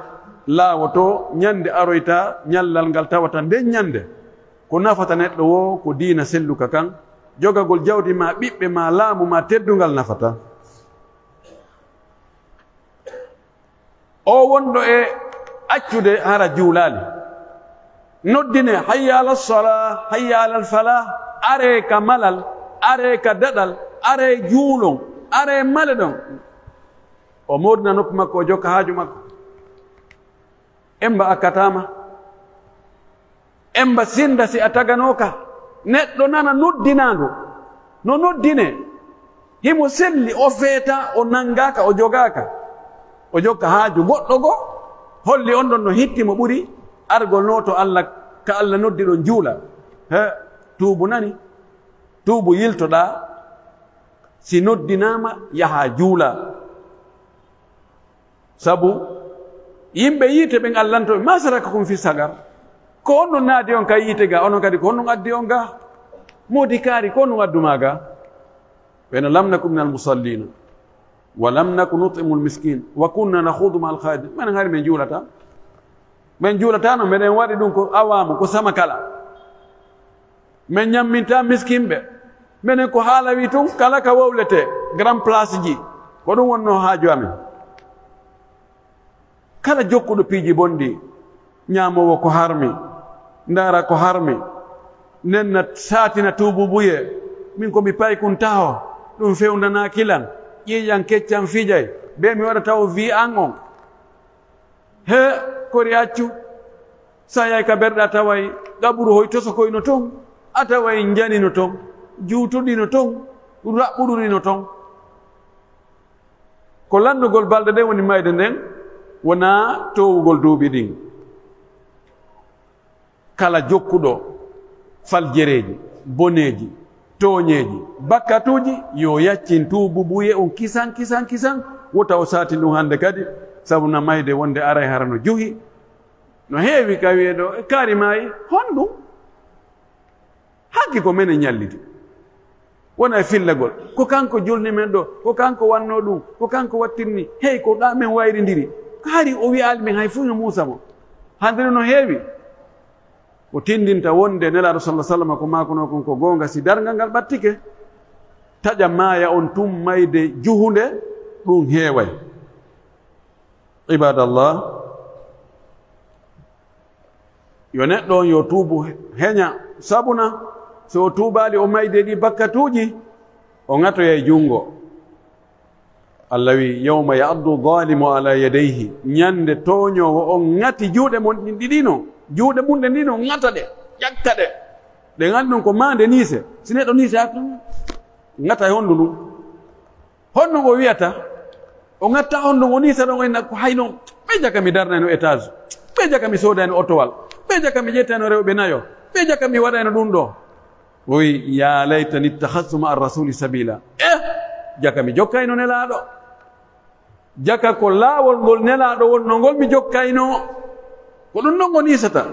laawotoo ñande aroyta ñallal ngal tawata nden ñande ko nafata neɗɗo woo ko diina selluka kan, jogagol jawdi maa, ɓiɓɓe maa, laamu maa, teddungal nafata. O wonɗo e accude hara juulaali. Noddine, "Hayya ala salaa, hayya ala falaa." Aree ka malal, aree ka daɗal, aree juulon, aree maleɗon. O moodina noppi makko, o jokka haaju makko. Emba akkataama. Emba sinda si a taganooka. Neɗɗo nana noddinaandu. No noddine. Himo selli, o feeta, o nangaaka, o jogaaka. O jokka haaju goɗɗo goo. Holli on ɗon no hitti mo ɓuri argol no to Alla, ka Alla noddi ɗon juula. He, tuubu nani. Tuubu yiltoɗaa. Si noddinaama, yahaa juula. Sabu yimɓe yiite ɓen allantooɓe, "Ma salakakum fi sagar?" Ko honɗun naadi on ka yiite ga, onon kadi ko honɗun addi on ga? Moodi kaari, ko honɗun addu ma ga? Ɓe no, "Lam naku minal musallina, wa lam naku nut'imul miskin, wa kunna nakhudu ma'al khaidin." Menen hari men juulata. Men juulatano, meɗen waɗi ɗun ko awaamu, ko sama kala. Men ñamminta miskinɓe. Menen ko haala wi tun, kala ka wowletee, grand place ji. Ko ɗun wonnoo haaju amen. Kala jokkuɗo piiji bonɗi, ñaamoowo ko harmi, ndaara ko harmi, nenna saatina tuubuubuyee, min ko mi paykun taho, ɗun fewndanaaki lan, ƴiiƴan keccan fijay, bee mi waɗa taw wi an on. He, kori accu, sa yahi ka berɗe a taway qaburu hoy tosokoy no ton, a taway njani no ton, juutuɗi no ton, raɓɓuɗuɗi no ton. Ko lannugol balɗe ɗen woni mayde nden, wonaa toowugol duuɓi ɗin. Kala jokkuɗo faljereeji, boneeji, tooñeeji, bakkatuuji, yo yaccin tuubuubuyee on kisan, kisan, kisan, wota o saatin ɗun hande kadi, sabu na mayde wonde aray hara no juhi, no heewi ka wi'ee ɗoo, e kaari maayi, honɗun? Hanki ko menen ñalliti. Wona e fillagol. Ko kanko julni men ɗoo, ko kanko wannoo ɗun, ko kanko wattirni. Hey, ko ɗaa men wayrindiri. Hari o wi'aali men hay fuu no muusa mo. Hande no heewi. Ko tindinta wonde Nelaaɗo sallallahu alaihi wasallam ko maakunoo kon ko goonga, si darngal ngal ɓattike, taƴa maaya on tun mayde juhunde, ɗun heeway. Ibadallah, yo neɗɗo on yo tuubu heña, sabuna so o tuubaali o mayde ɗi bakkatuuji, o ŋatoyay junngo. Allah wi, "Yawma ya'addu zalimu ala yadayhi." Ñande tooñoowo on ŋati juuɗe mon ɗin ɗiɗi no, juuɗe mun ɗen ɗiɗi no ŋata ɗe, ƴakka ɗe. Ɗe ŋati ɗon ko maande niise. Si neɗɗo niise, a ŋata e hondu ndun? Honno o wi'ata? O ŋatta honno o niisa ɗon, o inna ko hay non. Ɓe jaka mi darnayno étage. Ɓe jaka mi soodayno otowal. Ɓe jaka mi ƴettayno rewɓe nayo. Ɓe jaka mi waɗayno ɗun ɗo. O wi'i, "Ya laytani ittakhadhtu ma'a rasuli sabila." Eh, jaka mi jokkayno Nelaaɗo. Jaka ko laawol ngol Nelaaɗo wonno ngol mi jokkayno. Ko ɗum ɗon o niisata.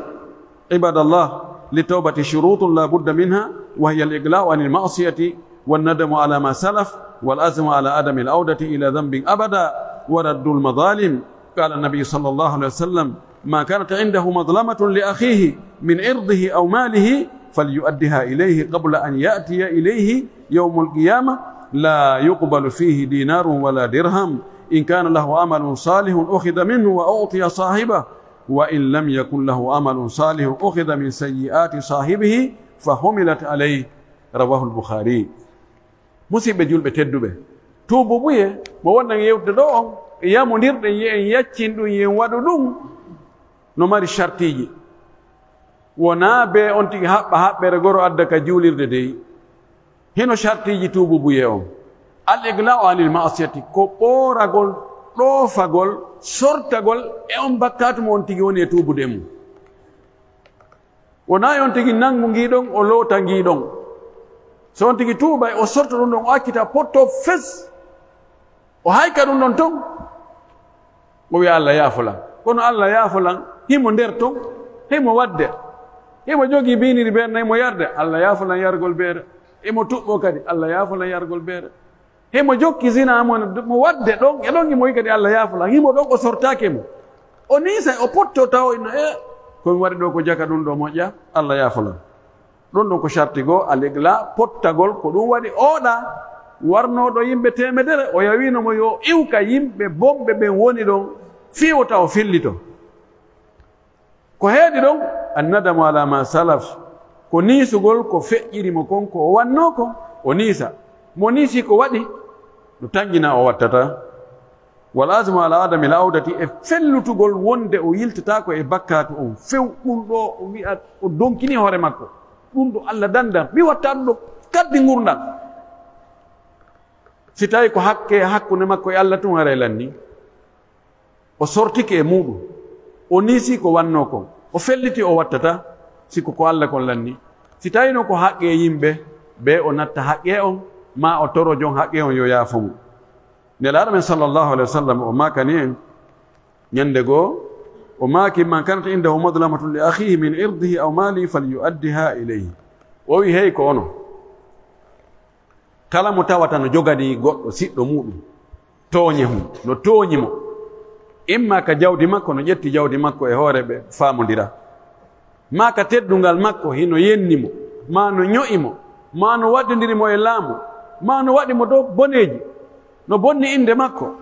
عباد الله، للتوبة شروط لا بد منها، وهي الإقلاع عن المعصية والندم على ما سلف والعزم على عدم العودة إلى ذنب أبدا ورد المظالم. قال النبي صلى الله عليه وسلم: "ما كانت عنده مظلمة لأخيه من عرضه أو ماله فليؤدها إليه قبل أن يأتي إليه يوم القيامة لا يقبل فيه دينار ولا درهم. إن كان له عمل صالح أخذ منه وأعطي صاحبه، وإن لم يكن له عمل صالح أخذ من سيئات صاحبه فحملت عليه." رواه البخاري. Musiɓɓe julɓe tedduɓe, tuubuubuyee mo wonɗen yewtude ɗoo on, yamondirɗen yo en yaccin ɗum, yo en waɗu ɗum, no mari shartiiji. Wonaa bee on tigi haɓɓa haɓɓere goro adda ka juulirde dey. Hino shartiiji tuubuubuyee on. Al iqla'u anil ma'siyati, ko ɓooragol, ɗoofagol, sortagol e on bakkaatu mo on tigi woni e tuubude e mum. Wonaa e on tigi nanngu ngii ɗon, o loota ngii ɗon. So on tigi tuubay, o sorto ɗun ɗon, o accita, potto fes, o hayka ɗun ɗon ton, o wi'a, "Allah yaafo lan." Kono Allah yaafo lan, himo nder ton, himo wadde, himo jogii biiniri beere, himo yarde, Allah yaafo lan yargol beere, himo tuɓɓo kadi, Allah yaafo lan yargol beere. Himo jokki zinaa mo, mo wadde ɗon, e ɗon himo wi'i kadi, "Allah yaafo lan." Himo ɗon, o sortaake mo. O niisa, o potto tawo inno, "E, ko mi waɗi ɗoo ko jaka, ɗun ɗoo moƴƴa, Allah yaafo lan." Ɗun ɗon ko sharti goo, al-iqla, pottagol, ko ɗun waɗi ooɗa warnooɗo yimɓe teemedere, o yawiino mo yo iwka yimɓe bonɓe ɓen woni ɗon, fii wota o fillito. Ko heedi ɗon, annadamu ala ma salaf, ko niisugol ko feƴƴiri mo kon, ko o wannoo kon, o niisa. Mo niisi ko waɗi, no tanƴinaa o wattata. Wal azmu ala adami al awdati, e fellutugol wonde o yiltataako e bakkaatu on few. Ɗun ɗoo o wi'a, o donkini hoore makko. Ɗun ɗoo Allah dandan, mi watta ɗun ɗoo kaddi ngurndan. Si tawi ko hakke hakkunde makko e Allah tun, haray lanni. O sortike e muuɗun. O niisii ko wannoo kon. O felliti o wattata, si ko ko Alla kon lanni. Si tawii no ko haqqee yimɓe, bee o natta haqqee on, maa o toro jon haqqee on yo yaafo mo. Nelaaɗo men sallallahu alayhi wa sallam o maakani en, ñande goo, o maaki, "Man kanat indahu madlamatun li akhihi min irdihi aw malihi falyu'addiha ilayhi." O wi'i, "Hey ko onon, kala mo tawata no joganii goɗɗo siɗɗo muuɗum tooñe mum, no tooñi mo, imma ka jawdi makko, no ƴetti jawdi makko e hoore ɓe faamondira, maa ka teddungal makko hino yenni mo, maa no ño'i mo, maa no waddindiri mo e laamu, maa no waɗi mo dow boneeji, no bonni innde makko,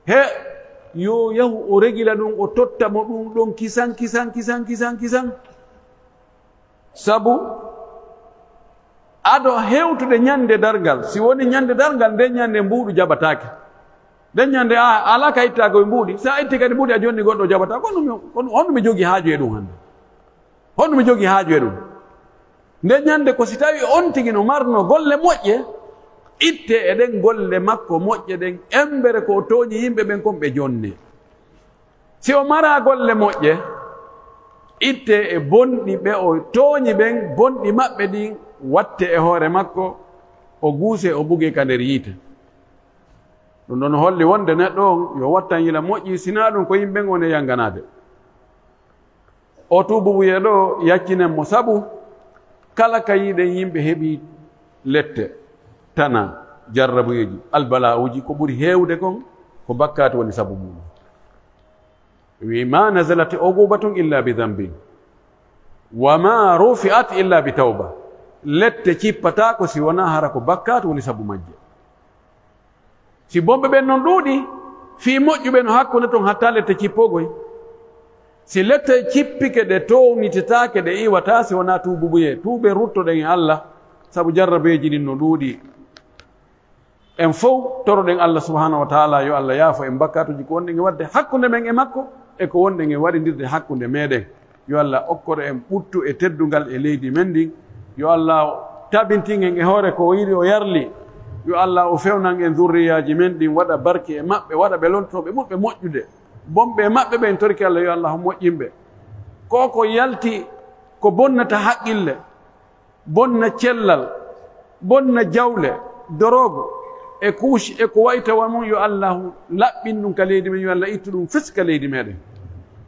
he yo yahu o regila ɗum, o totta mo ɗum ɗon kisan, kisan, kisan, kisan, kisan." Sabu ado hewtude ñande darngal, si woni ñande darngal, nden ñande mbuuɗu jaɓataake. Nden ñande a, a alaa ka ittaako e mbuuɗi, si a itti kadi mbuuɗi a jonni goɗɗo jaɓataa. Kono mi, kono honno mi jogii haaju e ɗum hannde? Honno mi jogii haaju e ɗum? Nden ñande ko si tawi on tigi no marno golle moƴƴe, itte e ɗen golle makko moƴƴe ɗen, embere ko o tooñi yimɓe ɓen kon ɓe jonne. Si o maraa golle moƴƴe, ittee e bonɗi ɓe o tooñi ɓen, bonɗi maɓɓe ɗin wattee e hoore makko, o guusee, o bugee ka nder yiite. Ɗum ɗon holli wonde neɗɗo on yo wattan yila moƴƴi, sinaa ɗum ko yimɓe ɓen woni e yanganaade. O tuububuyee ɗoo yaccinen mo, sabu kala ka yiɗen yimɓe heɓi lette, tana, jarrabuyeeji, albala'uuji, ko ɓuri heewde kon, ko bakkaatu woni sabu mum. Wi, "Ma nazalat uqubatun illa bi dhanbin, wa ma rufi'at illa bi tawba." Lette cippataako si wonaa hara ko bakkaatu woni sabu majje. Si bonɓe ɓen non ɗuuɗi, fii moƴƴuɓe no hakkunde ton hatta lette cippoogoy. Si lette cippike ɗe townitetaake, ɗe iwataa si wonaa tuububuyee. Tuuben ruttoɗen e Allah, sabu jarrabeeji ɗin no ɗuuɗi. En fow toroɗen Allah subhanahu wa ta'ala yo Allah yaafo en bakkaatuuji ko wonɗen e waɗde hakkunde men e makko e ko wonɗen e waɗindirde hakkunde meɗen. Yo Allah okkor en ɓuttu e teddungal e leydi men ndin. Yo Allah tabintin en e hoore ko o yiɗi o yarli. Yo Allah o fewnan en zurriyaaji men ɗin, waɗa barke e maɓɓe, waɗa ɓe lontooɓe muɓɓe moƴƴude. Bonɓe e maɓɓe ɓen torki Allah, yo Allah moƴƴin ɓe. Ko ko yalti ko bonnata haqqille, bonna cellal, bonna jawle, dorogu, e kuuci, e ko wayi tawa mum, yo Allahu laɓɓin ɗum ka leydi men, yo Allah ittu ɗum fes ka leydi meɗen.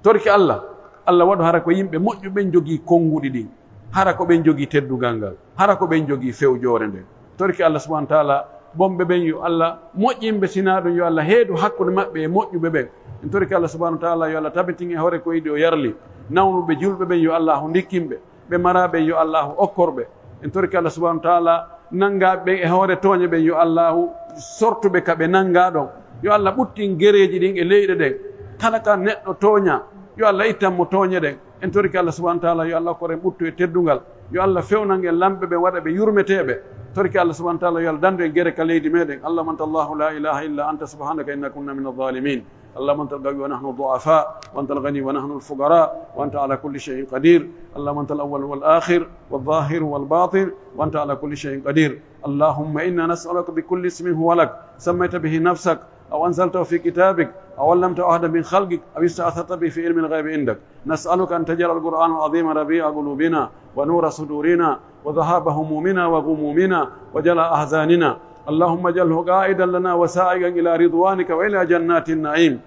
Torki Allah, Allah waɗu hara ko yimɓe moƴƴuɓe ɓen jogii konnguɗi ɗin, hara ko ɓen jogii teddungal ngal, hara ko ɓen jogii fewjoore nden. Torki Allah subhanahu wa ta'ala, bonɓe ɓen yo Allah moƴƴin ɓe, sinaa ɗum yo Allah heedu hakkunde maɓɓe e moƴƴuɓe ɓen. En torki Allah subhanahu wa ta'ala yo Allah tabitin e hoore ko yiɗi o yarli. Nawnuɓe julɓe ɓen yo Allahu ndikkin ɓe. Ɓe maraaɓe yo Allahu okkor ɓe. En torki Allah subhanahu wa ta'ala, nanngaaɓe ɓen e hoore tooñe ɓen yo Allahu sortu ɓe ka ɓe nanngaa ɗon. Yo Allah ɓuttin gereeji ɗin e leyɗe ɗen. Kala ka neɗɗo tooñaa, yo Allah ittan mo tooñe ɗen. En torki Allah subhanahu wa ta'ala, yo Allah okkor en ɓuttu e teddungal. Yo Allah fewnan en lamɓe ɓen, waɗa ɓe yurmeteeɓe. Torki Allah subhanahu wa ta'ala, yo Allah dandu en gere ka leydi meɗen. Allahumma anta Allahu la ilaha illa anta subhanaka inna kunna min adh-dhalimin. اللهم أنت القوي ونحن الضعفاء، وأنت الغني ونحن الفقراء، وأنت على كل شيء قدير. اللهم أنت الأول والآخر والظاهر والباطن، وأنت على كل شيء قدير. اللهم إنا نسألك بكل اسم هو لك، سميت به نفسك، أو أنزلته في كتابك أو علمته أحدا من خلقك أو استأثرت به في علم الغيب عندك. نسألك أن تجعل القرآن العظيم ربيع قلوبنا ونور صدورنا وذهاب همومنا وغمومنا وجلاء أحزاننا. اللهم اجعله قائدا لنا وسائقا إلى رضوانك وإلى جنات النعيم.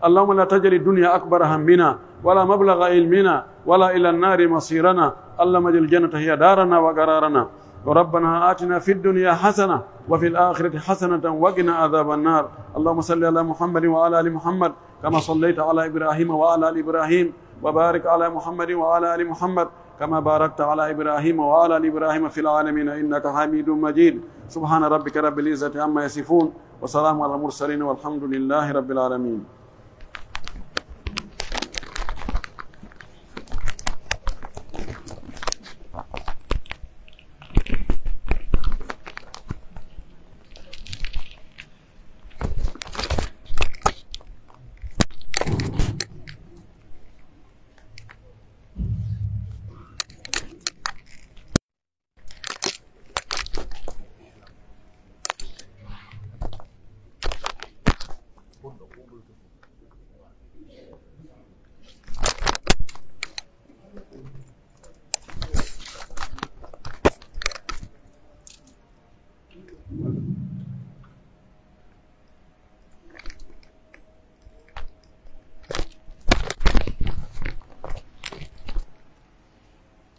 اللهم لا تجعل الدنيا أكبر همنا ولا مبلغ علمنا ولا إلى النار مصيرنا. اللهم اجعل الجنة هي دارنا وقرارنا. ربنا آتنا في الدنيا حسنة وفي الآخرة حسنة وقنا عذاب النار. اللهم صل على محمد وعلى آل محمد كما صليت على إبراهيم وعلى آل إبراهيم، وبارك على محمد وعلى آل محمد كما باركت على إبراهيم وعلى آل إبراهيم في العالمين إنك حميد مجيد. سبحان ربك رب العزة عما يصفون، وسلام على المرسلين، والحمد لله رب العالمين.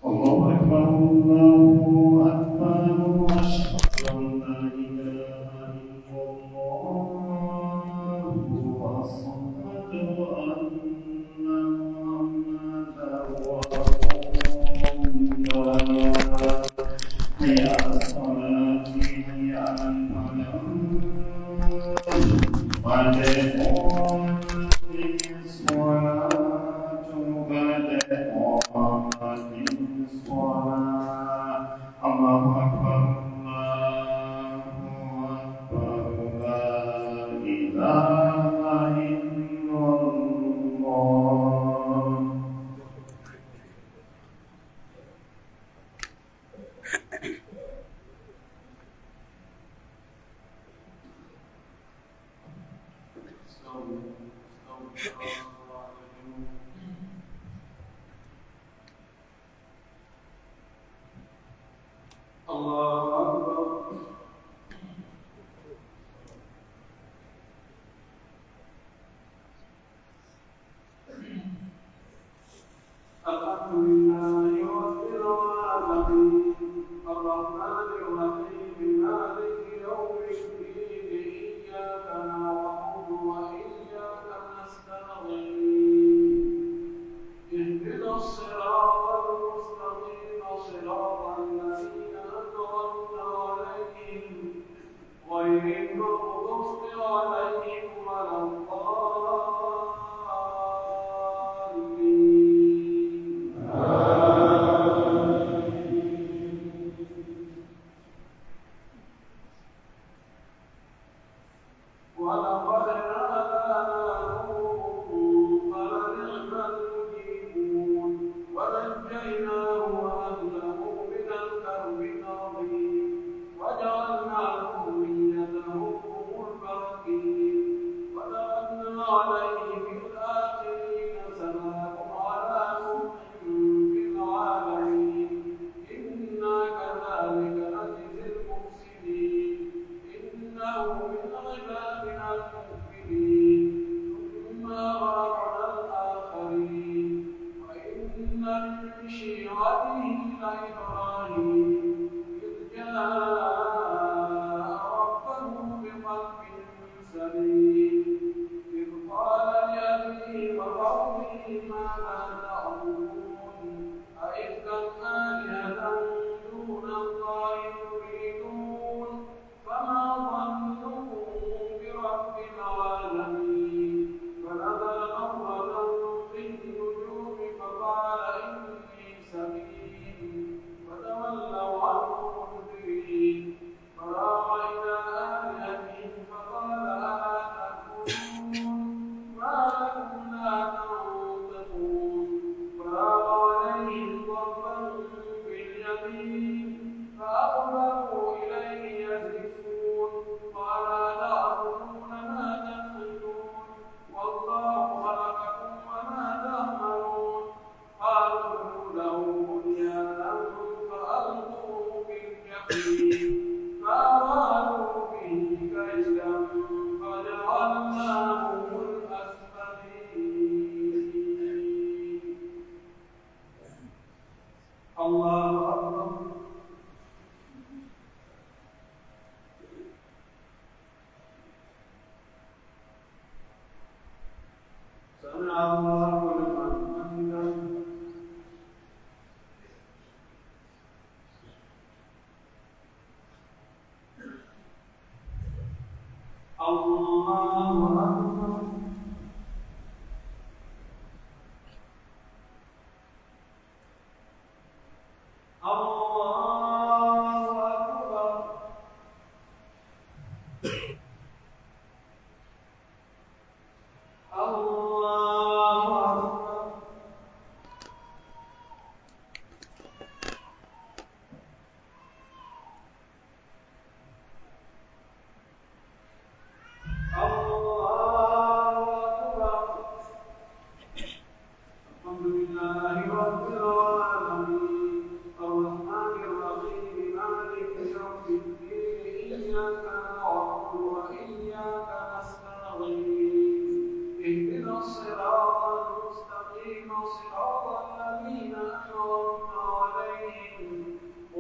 الله أكبر، الله أكبر، أشهد أن لا إله إلا الله، أشهد أن محمدا رسول الله. حي على الصلاة، حي على الفلاح، قد قامت الصلاة، قد قامت الصلاة. الله أكبر، الله أكبر، لا إله إلا الله. الله أكبر. الحمد لله رب العالمين. الرحمن الرحيم. مالك يوم الدين. إياك نعبد وإياك نستعين. اهدنا الصراط المستقيم. صراط الذين أنعمت عليهم غير المغضوب عليهم ولا الضالين. آمين. ولقد نادانا نوح فلنعم المجيبون. ونجيناه وأهله من الكرب العظيم. وجعلنا ذريته هم الباقين. وتركنا عليه في الآخرين. سلام على نوح في العالمين. إنا كذلك نجزي المحسنين. إنه من عبادنا المؤمنين. ثم أغرقنا الآخرين. وإن من شيعته لإبراهيم إذ جاء ربه بقلب سليم. إذ قال لأبيه وقومه ماذا تعبدون؟ أئفكا آلهة دون الله تريدون؟ فما ظنكم برب العالمين؟ فنظر نظرة في النجوم فقال إني سقيم. فتولوا عنه مدبرين. فراغ إلى آلهتهم فقال ألا تأكلون؟ ما لكم لا تنطقون؟ فراغ عليهم ضربا باليمين. فأقبلوا إليه يزفون. قال أتعبدون ما الله أكبر. سمع الله لمن حمده. الله أكبر. الله أكبر. الله أكبر. الله أكبر. الحمد لله رب العالمين. الرحمن الرحيم. مالك يوم الدين. إياك نعبد وإياك نستعين. اهدنا الصراط المستقيم. صراط الذين أنعمت عليهم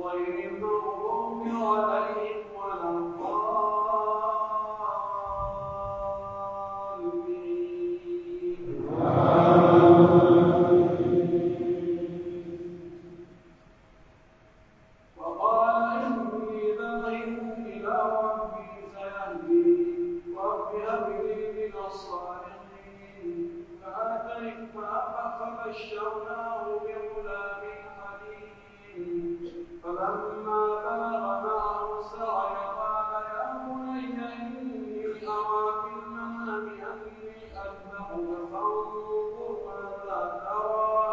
غير المغضوب عليهم ولا الضالين. وقال إني ذاهب إلى ربي سيهدين. رب هب لي من الصالحين. فآتيت فأب- فبشرناه بغلام حليم. فلما بلغ معه السعي قال يا بني إني أرى في المنام أني أذبحك فانظر ماذا ترى.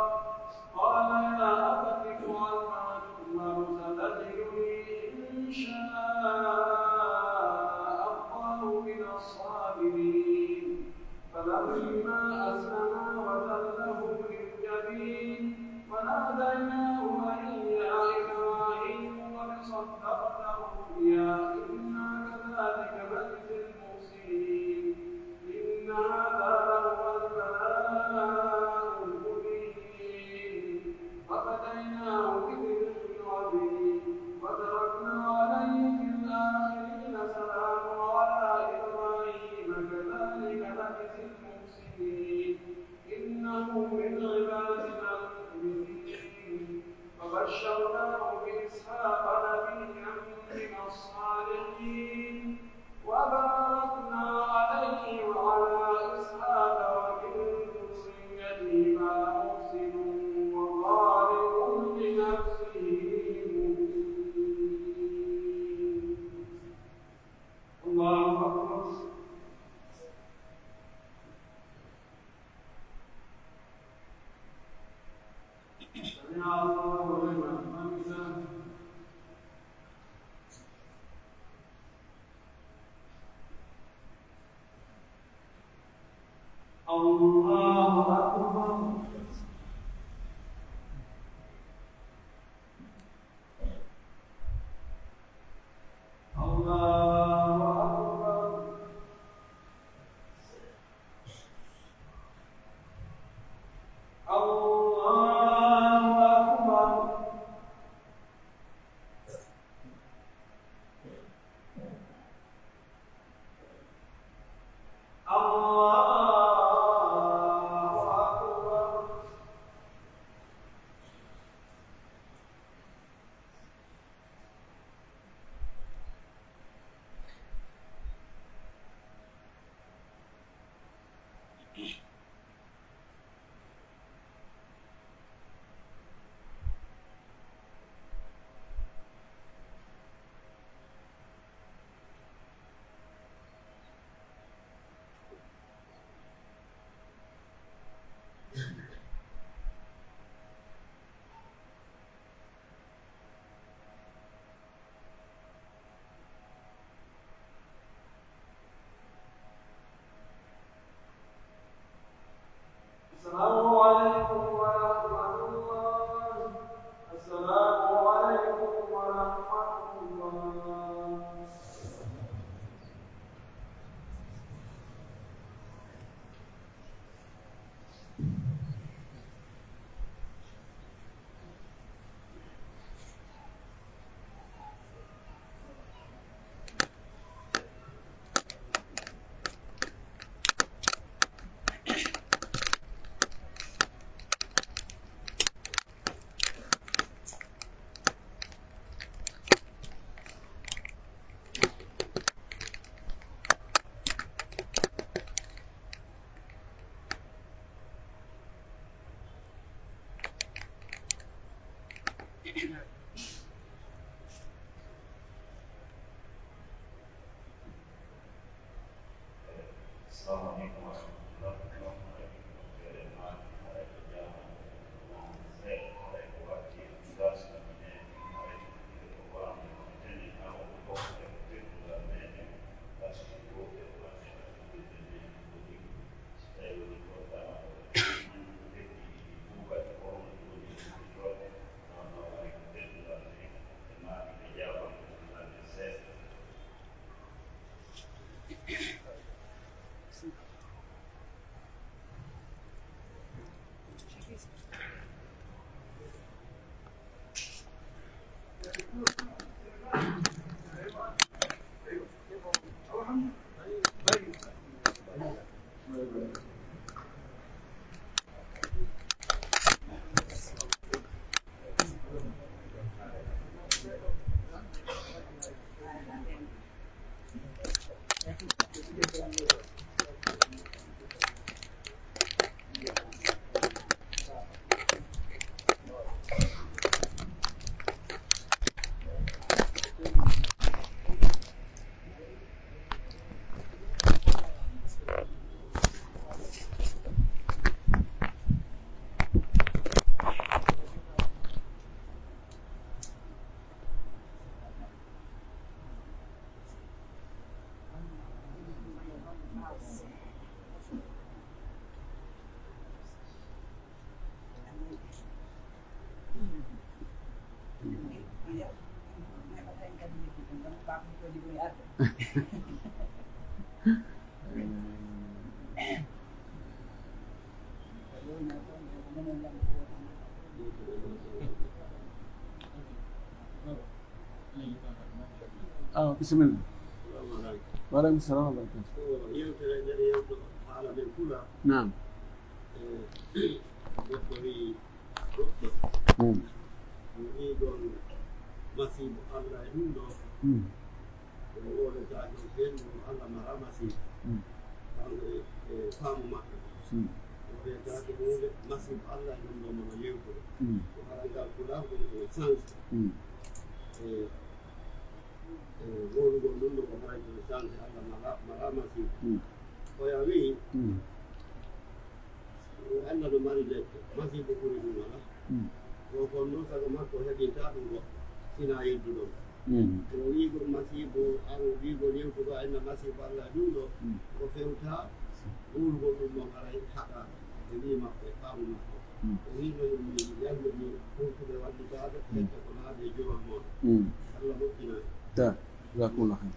قال يا أبت افعل ما تؤمر ستجدني إن شاء الله من الصابرين. فلما أسلما وتله للجبين وناديناه أن يا إبراهيم قد صدقت الرؤيا إنا كذلك نجزي المحسنين. إن هذا لهو البلاء المبين. وفديناه بذبح عظيم. وتركنا عليه في الآخرين. سلام على إبراهيم كذلك نجزي المحسنين. إنه من عبادنا المؤمنين. وبشرناه بإسحاق نبيا من الصالحين. وباركنا عليه وعلى إسحاق ومن ذريتهما محسن وظالم لنفسه مبين. الله أكبر. سمع الله لمن حمده. الله أكبر. الله أكبر. الله أكبر. Assalamu alaikum warahmatullahi wabarakatuh. Awa, bisimilla. Wa alaikum salam wa barakatuh. Yewtere nden yewto haala men pula. Naam. Eh, goɗɗo wi'i goɗɗo. Mm. Ɗum wi'i ɗon masiibo Allah e ɗum ɗo. Mm. Ko wowletaake on fen, no Allah mara masiibo. Mm. Kanko e, e faamu maɓɓe. Mm. Wowletaake huunde, masiibo Allah e ɗum ɗo mono yewtude. Mm. Ko haɗa ngal pulaar ɗum ko sens. Mm. E, e wowlugol ɗum ɗo ko haray ko sens Allah mara, mara masiibo. Mm. Ko ya wi'i, mm. Alla no mari lepte, masiibo ɓuri ɗum alaa. Mm. Ko kon non sago makko heɓinta ɗum goɗɗo, sinaa yedduɗo mo. Mm. Kono wi'ugol masiibo, an wi'ugol yewtugol inna masiibo Alla e ɗum ɗo, mm, ko fewta wowlugol ɗum mo haray haɗa e wi'i makko e faamu makko. Mm. O wi'no yo mi yallu mi hultuɓe wallitaaɓe, mm, hetta ko laaɓi e jowal mon. Mm. Alla moƴƴina en. Ta. Jazakumullah khair.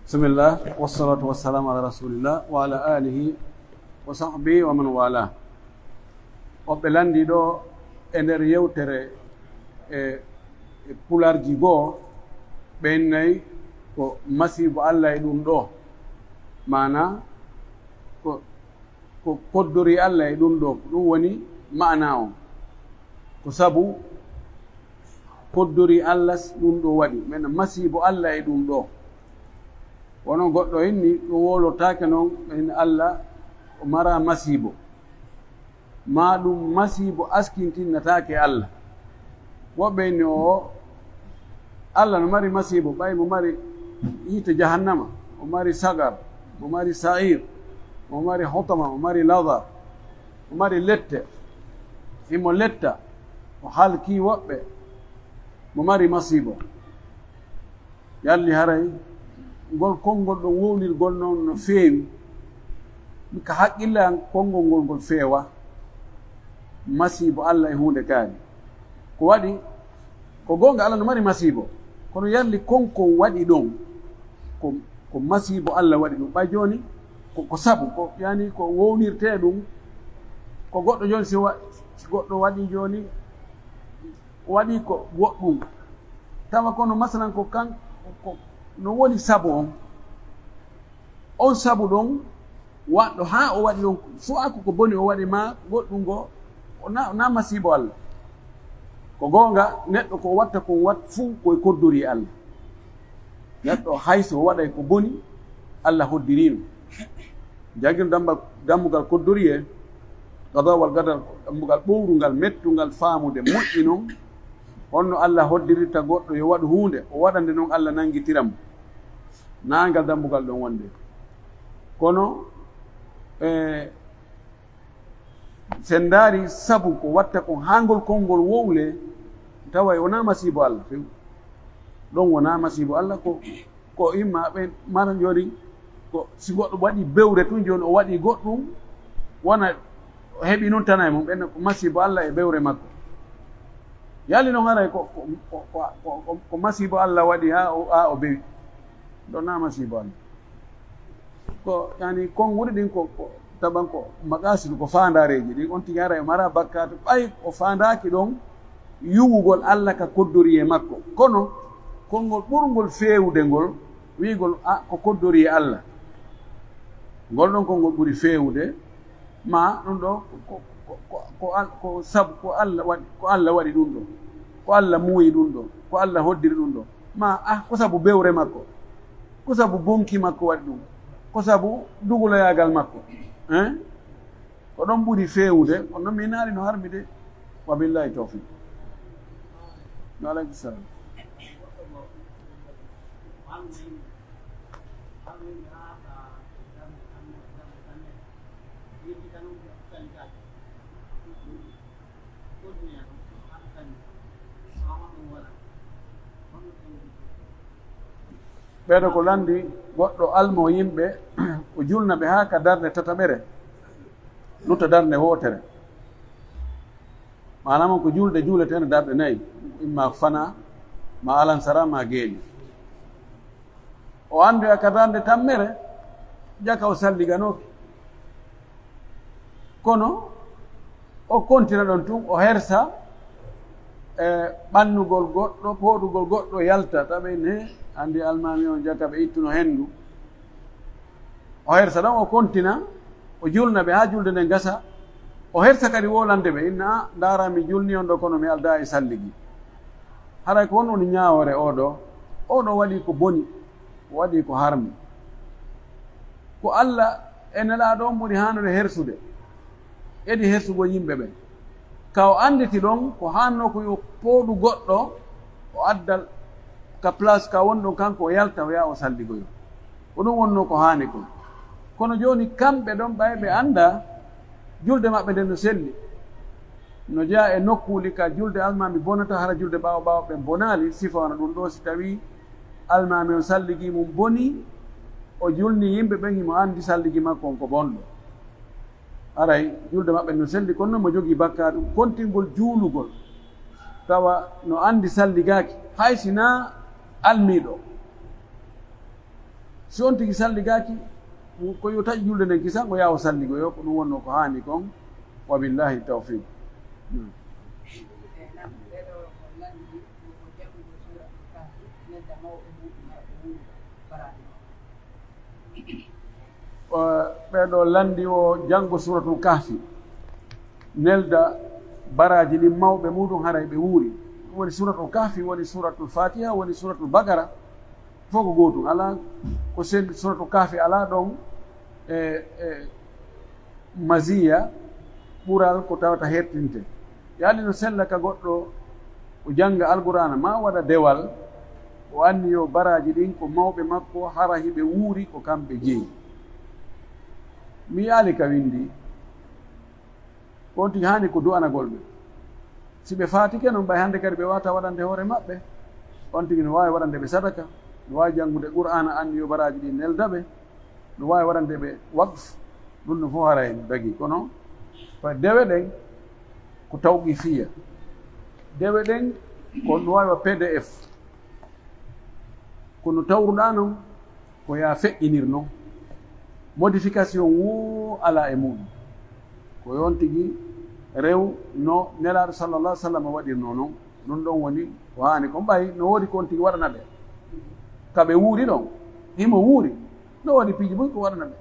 Bismillah, wassalatu wassalamu ala rasulillah wa ala alihi wa sahbihi wa man wala. Woɓɓe lanndii ɗoo e nder yewtere e, e pulaarji goo, ɓe innay ko masiibo Alla e ɗum ɗoo. Maanaa ko ko koddori Alla e ɗum ɗoo, ko ɗum woni ma'anaa on. Ko sabu koddori Alla s-, ɗum ɗoo waɗi, men masiibo Alla e ɗum ɗoo. Wano goɗɗo inni, ɗum wowlotaake non, en Alla o maraa masiibo. Maa ɗum masiibo askintinnataake Alla. Woɓɓe inni, oo, Alla no mari masiibo, ɓay mo mari yiite jahannama, mo mari sagar, mo mari sa'ir, mo mari hotama, mo mari laza, mo mari lette, himo letta, o halkii woɓɓe, mo mari masiibo. Yalli haray ngol konngol ɗon wownirgol non no feewi? Min ka haqqille an, konngol ngol ngol feewa. Masiibo Alla e huunde kaari. Ko waɗi, ko goonga Alla no mari masiibo, kono yalli kon ko waɗi ɗon, ko, ko masiibo Alla waɗi ɗum. Ɓay jooni, ko, ko sabu, ko, yani ko wownirtee ɗum, ko goɗɗo jooni si wa-, si goɗɗo waɗi jooni, waɗi ko goɗɗum, tawa kono masalan ko kan, ko no woni sabu on, on sabu ɗon waɗɗo haa o waɗi ɗon, soit ko ko boni o waɗi maa goɗɗum ngo, o na, na masiibo Alla. Ko goonga, neɗɗo ko watta kon wat fuu ko e koddori Alla. Neɗɗo hay so waɗay ko boni, Alla hoddiriino. Jangino damba-, dammugal koddoriyee, qada wal qadar, dammugal ɓowrungal, mettungal faamude, moƴƴi non, Honno Alla hoddirirta goɗɗo yo waɗu huunde, o waɗa nde non Alla nangitira mo? Naa ngal dambugal ɗon wonde. Kono, e, si en ndaari sabu ko watta kon haa ngol konngol wowlee, taway wonaa masiibo Alla few. Ɗon wonaa masiibo Alla, ko, ko imma ɓen mara jooni, ko si goɗɗo waɗi bewre tun, jooni o waɗi goɗɗum, wona o heɓi non tana e mum, ɓen ko masiibo Alla e bewre makko. Yali non haray ko, ko, ko masiibo Alla waɗi haa o, haa o bewi. Ɗon naa masiibo Alla. Ko, yani, konguɗi ɗin ko, ko taban ko maqasid, ko faandaareeji ɗin, on tigi hara e mara bakkaatu, ɓay o faandaaki ɗon yuwugol Alla ka koddoriyee makko. Kono, konngol ɓurngol feewude ngol, wi'ugol, "A, ko koddoriyee Alla." Ngol ɗon konngol ɓuri feewude, ma ɗum ɗo ko, ko, ko, ko Al-, ko sabu ko Alla waɗi, ko Alla waɗi ɗum ɗo, ko Alla muuyi ɗum ɗo, ko Alla hoddiri ɗum ɗo, ma, ah, ko sabu bewre makko, ko sabu bonki makko waɗi ɗum, ko sabu duguloyaagal makko, hein? Ko ɗon ɓuri feewude, kono mi naali no harmi de. Wa billahi tawfiq. Wa aleykum salam. Ɓeeɗo ko lanndi goɗɗo almo yimɓe, o julna ɓe haa ka darnde tataɓere, lutta darnde wootere. Maanaam ko julde juuleteende darɗe nayi, imma fana, ma alansara, ma geeni. O anndoya ka darnde tammere, jaka o salliganooki. Kono o kontina ɗon tun, o hersa e ɓannugol goɗɗo, pooɗugol goɗɗo yalta, tawi ne anndi almaami on jaka ɓe ittuno henndu. O hersa ɗon, o kontina, o julna ɓe haa julde nden gasa. O hersa kadi wolande ɓe, inna, "A, ndaara, mi julni on ɗo, kono mi aldaa e salligi." Haray ko honɗun woni ñaawoore oo ɗoo? Oo ɗoo waɗii ko boni, o waɗii ko harmi. Ko Alla e Nelaaɗo on ɓuri haanude hersude, edi hersugol yimɓe ɓen. Ka o annditi ɗon, ko haannoo ko yo pooɗu goɗɗo, o adda ka place ka woni ɗon, kanko o yalta, o yaha o salligoyo. Ko ɗun wonnoo ko haani kon. Kono jooni kamɓe ɗon, ɓay ɓe anndaa, julde maɓɓe nden no selli. No jeyaa e nokkuuli ka julde almaami bonata, hara julde ɓaawo ɓaawo ɓen bonaali, sifa wano ɗun ɗoo, si tawii almaami on salligii mun bonii, o julnii yimɓe ɓen, himo anndi salligi makko on ko bonɗo. Haray julde maɓɓe no selli, kono non mo jogii bakkaatu kontingol juulugol, tawa no anndi salligaaki, hay si naa almiiɗo. Si on tigi salligaaki, ko yo taƴu julde nden kisan, o yaha o salligoyo, ko ɗun wonnoo ko haani kon. Wa billahi tawfiq. Eh, ɓee ɗoo lanndi o janngo Suuratul Kahfi, nelda baraaji ɗin mawɓe muɗum, haray ɓe wuuri. Ɗum woni Suuratul Kahfi, woni Suuratul Faatiha, woni Suuratul Baqara, fof ko gootum. Alaa ko selli, Suuratul Kahfi alaa ɗon e, e maziya ɓural ko tawata hertinte. Yaani no sella ka goɗɗo o jannga Alqur'aana, maa waɗa dewal, o anniyo baraaji ɗin ko mawɓe makko, hara hiɓe wuuri ko kamɓe jeyi. Mi yaali ka winndi, ko on tigi haani ko du'anagol ɓe. Si ɓe faatike non, ɓay hannde kadi ɓe waawata waɗande hoore maɓɓe, on tigi no waawi waɗande ɓe sadaka, no waawi janngude Qur'aana, anniyo baraaji ɗin nelda ɓe, no waawi waɗande ɓe waqf, ɗun no fof haray no dagii. Kono ko dewe ɗen ko tawqifiya. Dewe ɗen ko no waawi wa P D F. Kono tawruɗaa non, ko yaa feƴƴinir non. Modification woo alaa e muɗum. Ko yo on tigi rew no Nelaaɗo sallallahu alaihi wasallam waɗirnoo non. Ɗun ɗon woni ko haani kon. Ɓay no woodi ko on tigi waɗana ɓe. Ka ɓe wuuri ɗon, himo wuuri. No woodi piiji buy ko waɗana ɓe.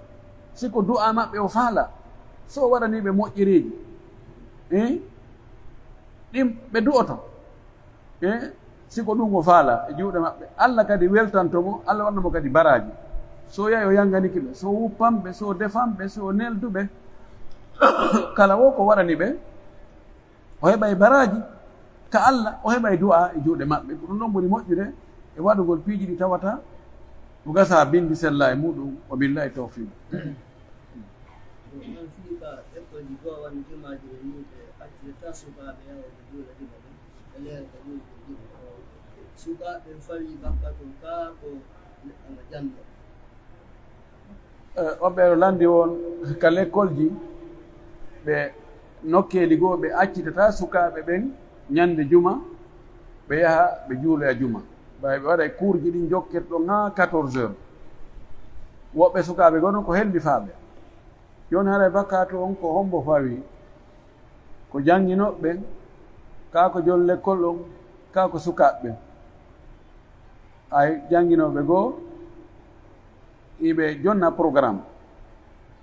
Si ko du'aa maɓɓe o faalaa, so o waɗanii ɓe moƴƴereeji, eh, ɗin ɓe du'oto. Eh, si ko ɗun o faalaa e juuɗe maɓɓe, Alla kadi weltanto mo, Alla waɗana mo kadi baraaji. So yahi o yanganike ɓe, so wuppan ɓe, so defan ɓe, so neldu ɓe, kala wo ko waɗani ɓe, o heɓay baraaji. ka Alla, o heɓay du'aa e juuɗe maɓɓe. Ko ɗum ɗon ɓuri moƴƴude e waɗugol piiji ɗi tawata ko gasaa binndi sellaa e muɗum. Wa billahi tawfiq. Ɗon fii ka ekkolji goo wano jumaaji ɗin nii, ɓe accitata sukaaɓe yaha ɓe juula juma ɗin, ɓe leera ka juulde juma. Sukaaɓe ɓen fawii bakkaatu on kaa ko neɗɗo no janno. Eh, woɓɓe no lanndi won ka lekkolji, ɓe nokkeeli goo, ɓe accitata sukaaɓe ɓen ñande juma, ɓe yaha ɓe juuloya juma. Ɓay ɓe waɗay kuurji ɗin jokkirɗon haa quatorze heures. Woɓɓe sukaaɓe goo non ko hellifaaɓe. Jooni haray bakkaatu on ko hombo fawii? Ko jannginooɓe ɓen, kaa ko jon lekkol on, kaa ko sukaaɓe ɓen? Ay, jannginooɓe goo, iɓe jonna programme.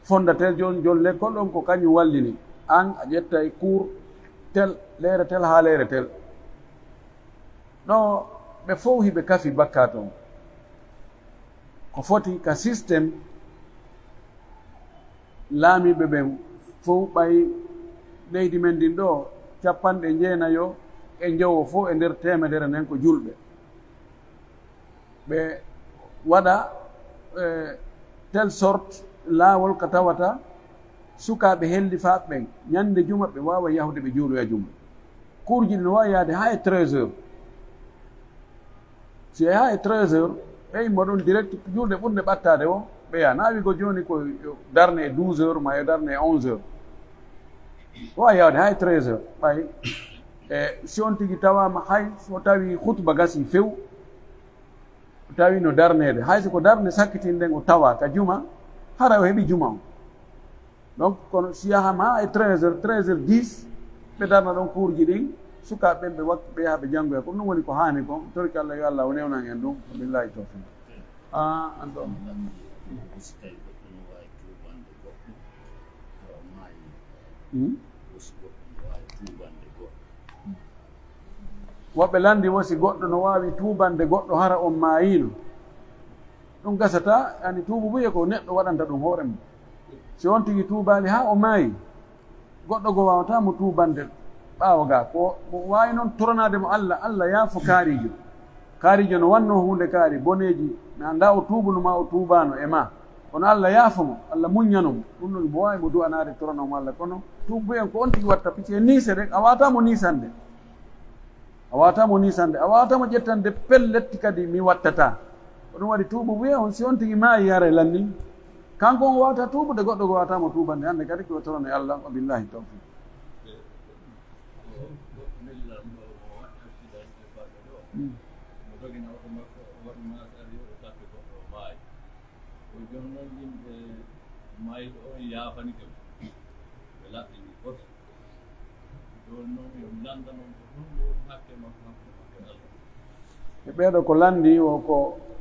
Fondateur jon, jon lekkol on ko kañum wallini. An a ƴettay cours tel, leere tel haa leere tel. Ɗoo ɓe fow hiɓe kafi bakkaatu on. Ko foti ka système laamiiɓe ɓen fow, ɓay leydi men ndin ɗoo, capanɗe jeenayo e njowo fow e nder teemedere nden ko julɓe. Ɓe waɗa, eh, telle sorte laawol ka tawata sukaaɓe hellifaaɓe ɓen, ñande juma ɓe waawa yahude ɓe juuloya juma. Kuurji ɗin no waawi yaade haa e treize heures. Si yahi haa e treize heures, ɓe immo ɗon direct, julde ɓurnde ɓattaade o, ɓe yaha. Na wi'ugo jooni ko yo darne e douze heures, maa yo darne e onze heures. O waawi yahude haa e treize heures, ɓay, e, si on tigi tawaama, hay so tawi khutba gasii few, tawi no darneede. Hay si ko darnde sakkitinɗen o tawa ka juma, hara o heɓi juma on. Donc, kono si yahaama e treize heures, treize heures dix, ɓe darna ɗon kuurji ɗin, sukaaɓe ɓen ɓe wakki, ɓe yaha ɓe janngoya. Ko ɗum woni ko haani kon. Torki Allah, yo Allah o newnan en ɗum. Billahi tawfiq. Ah, an ɗon. Hmm? Woɓɓe lanndi wo si goɗɗo no waawi tuubande goɗɗo hara on maayiino. Ɗum gasataa, yani tuubu buy e ko neɗɗo waɗanta ɗum hoore mum. Si on tigi tuubaali haa o maayi, goɗɗo goo waawataa mo tuubande ɓaawo gaa. Ko mo waawi non toranaade mo Alla, Alla yaafo kaarijo. Kaarijo no wannoo huunde kaari, boneeji, mi anndaa o tuubuno maa o tuubaano e maa. Kono Alla yaafo mo, Alla muññano mo. Ɗum ɗon mo waawi mo du'anaade torano mo Alla. Kono tuubu en ko on tigi watta, picce niise ɗen, a waawataa mo niisande. A waawataa mo niisande, a waawataa mo ƴettande pellet kadi mi wattataa. Ko ɗum waɗi tuubu wi'e on, si on tigi maayi, haray lanni. Kanko on waawataa tuubude, goɗɗo goo waawataa mo tuubande. Hannde kadi ko torano e Alla, wa billahi tawfiq. Mm. Ko jooni non yimɓe mayɗo on yaafanike mo. Ɓe laɓɓini foti. Jooni non yo mi lannda non ko honɗun woni hakke makko, hakke makko e Allah. E ɓeeɗo ko lanndi o ko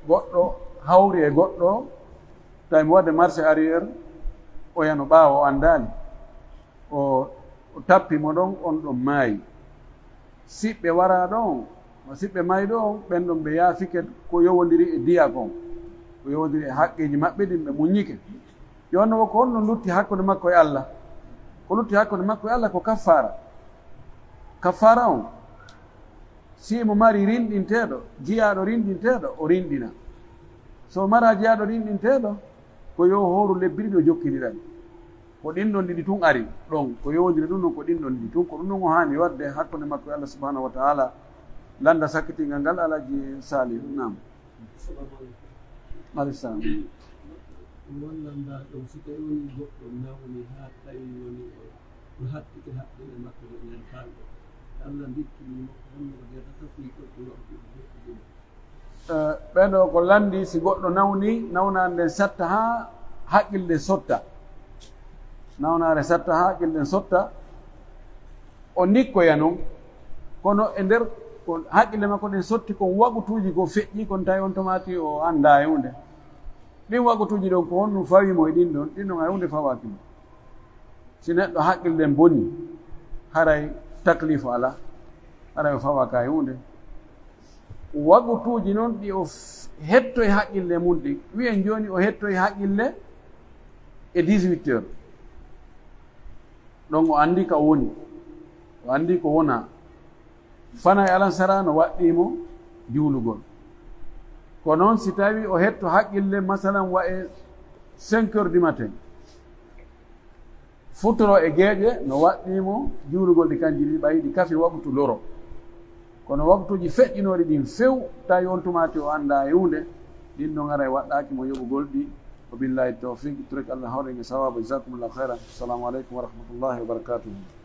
goɗɗo hawri e goɗɗo, tawi mo waɗde marche arrière, o yano ɓaawo, o anndaali. O, o tappi mo ɗon, on ɗon maayi. Siɓɓe waraa ɗon, siɓɓe maayi ɗon, ɓen ɗon ɓe yaafike ko yowondiri e diya kon, ko yowondiri e haqqeeji maɓɓe ɗin, ɓe muññike. Yo no ko honno lutti hakkunde makko e Allah? Ko lutti hakkunde makko e Allah ko kaffaara. Kaffaara on, si mo mari rinɗinteeɗo, jiyaaɗo rinɗinteeɗo, o rinɗina. So o maraa jiyaaɗo rinɗinteeɗo, ko yo hooru lebbi ɗiɗi o jokkindira ɗi. Ko ɗin ɗon ɗiɗi tun ari ɗon, ko yowondiri ɗun ɗon, ko ɗin ɗon ɗiɗi tun, ko ɗun ɗon o haani waɗde hakkunde makko e Allah subhanahu wa ta'ala. Lannda sakkitingal ngal, Alhaji Salihu, naam. Assalamu alaikum. Alaikum salam. Ɗum wallannda ɗum, si tawi woni goɗɗo nawni haa tawi woni o, o hattike haqqille makko ɗe nder kalɗo. Allah ndikkini mo, honno o jeyata fii goɗɗo waɗude ɗum. Eh, ɓen ɗo ko lanndi, si goɗɗo nawni, nawnaare nden satta haa haqqille ɗen sotta. Nawnaare satta haa haqqille ɗen sotta. O ndikkoya non, kono e nder ko haqqille makko ɗen sotti kon waqutuuji ko feƴƴi kon, tawi on tomaati o anndaa e huunde. Ɗin waqutuuji ɗon, ko honɗun fawi mo e ɗin ɗon? Ɗin ɗon hay huunde fawaaki mo. Si neɗɗo haqqille ɗen boni, haray taklifu alaa, haray o fawaaka e huunde. Waqutuuji non ɗi o f-, hettoyi haqqille mun ɗin. Wi'en jooni o hettoyi haqqille e dix-huit heures. Ɗon o anndi ka o woni. O anndi ko wona. Fana e alansara no waɗɗii mo juulugol. Ko non si tawi o hetto haqqille, masalan, wa e cinq heures du matin, futuro e geeƴe no waɗɗii mo juulugol ɗi kanji ɗiɗi, ɓay ɗi kafi waqtu loro. Kono waqtuuji feƴƴinooɗi ɗin few, tawi on tumaati o anndaa e huunde, ɗin non haray waɗɗaaki mo yoɓugol ɗi. Wa billahi tawfiq, turik Allah hawren e sawaba. Jazakumullahu khairan. Assalamu alaikum wa rahmatullahi wa barakatuhu.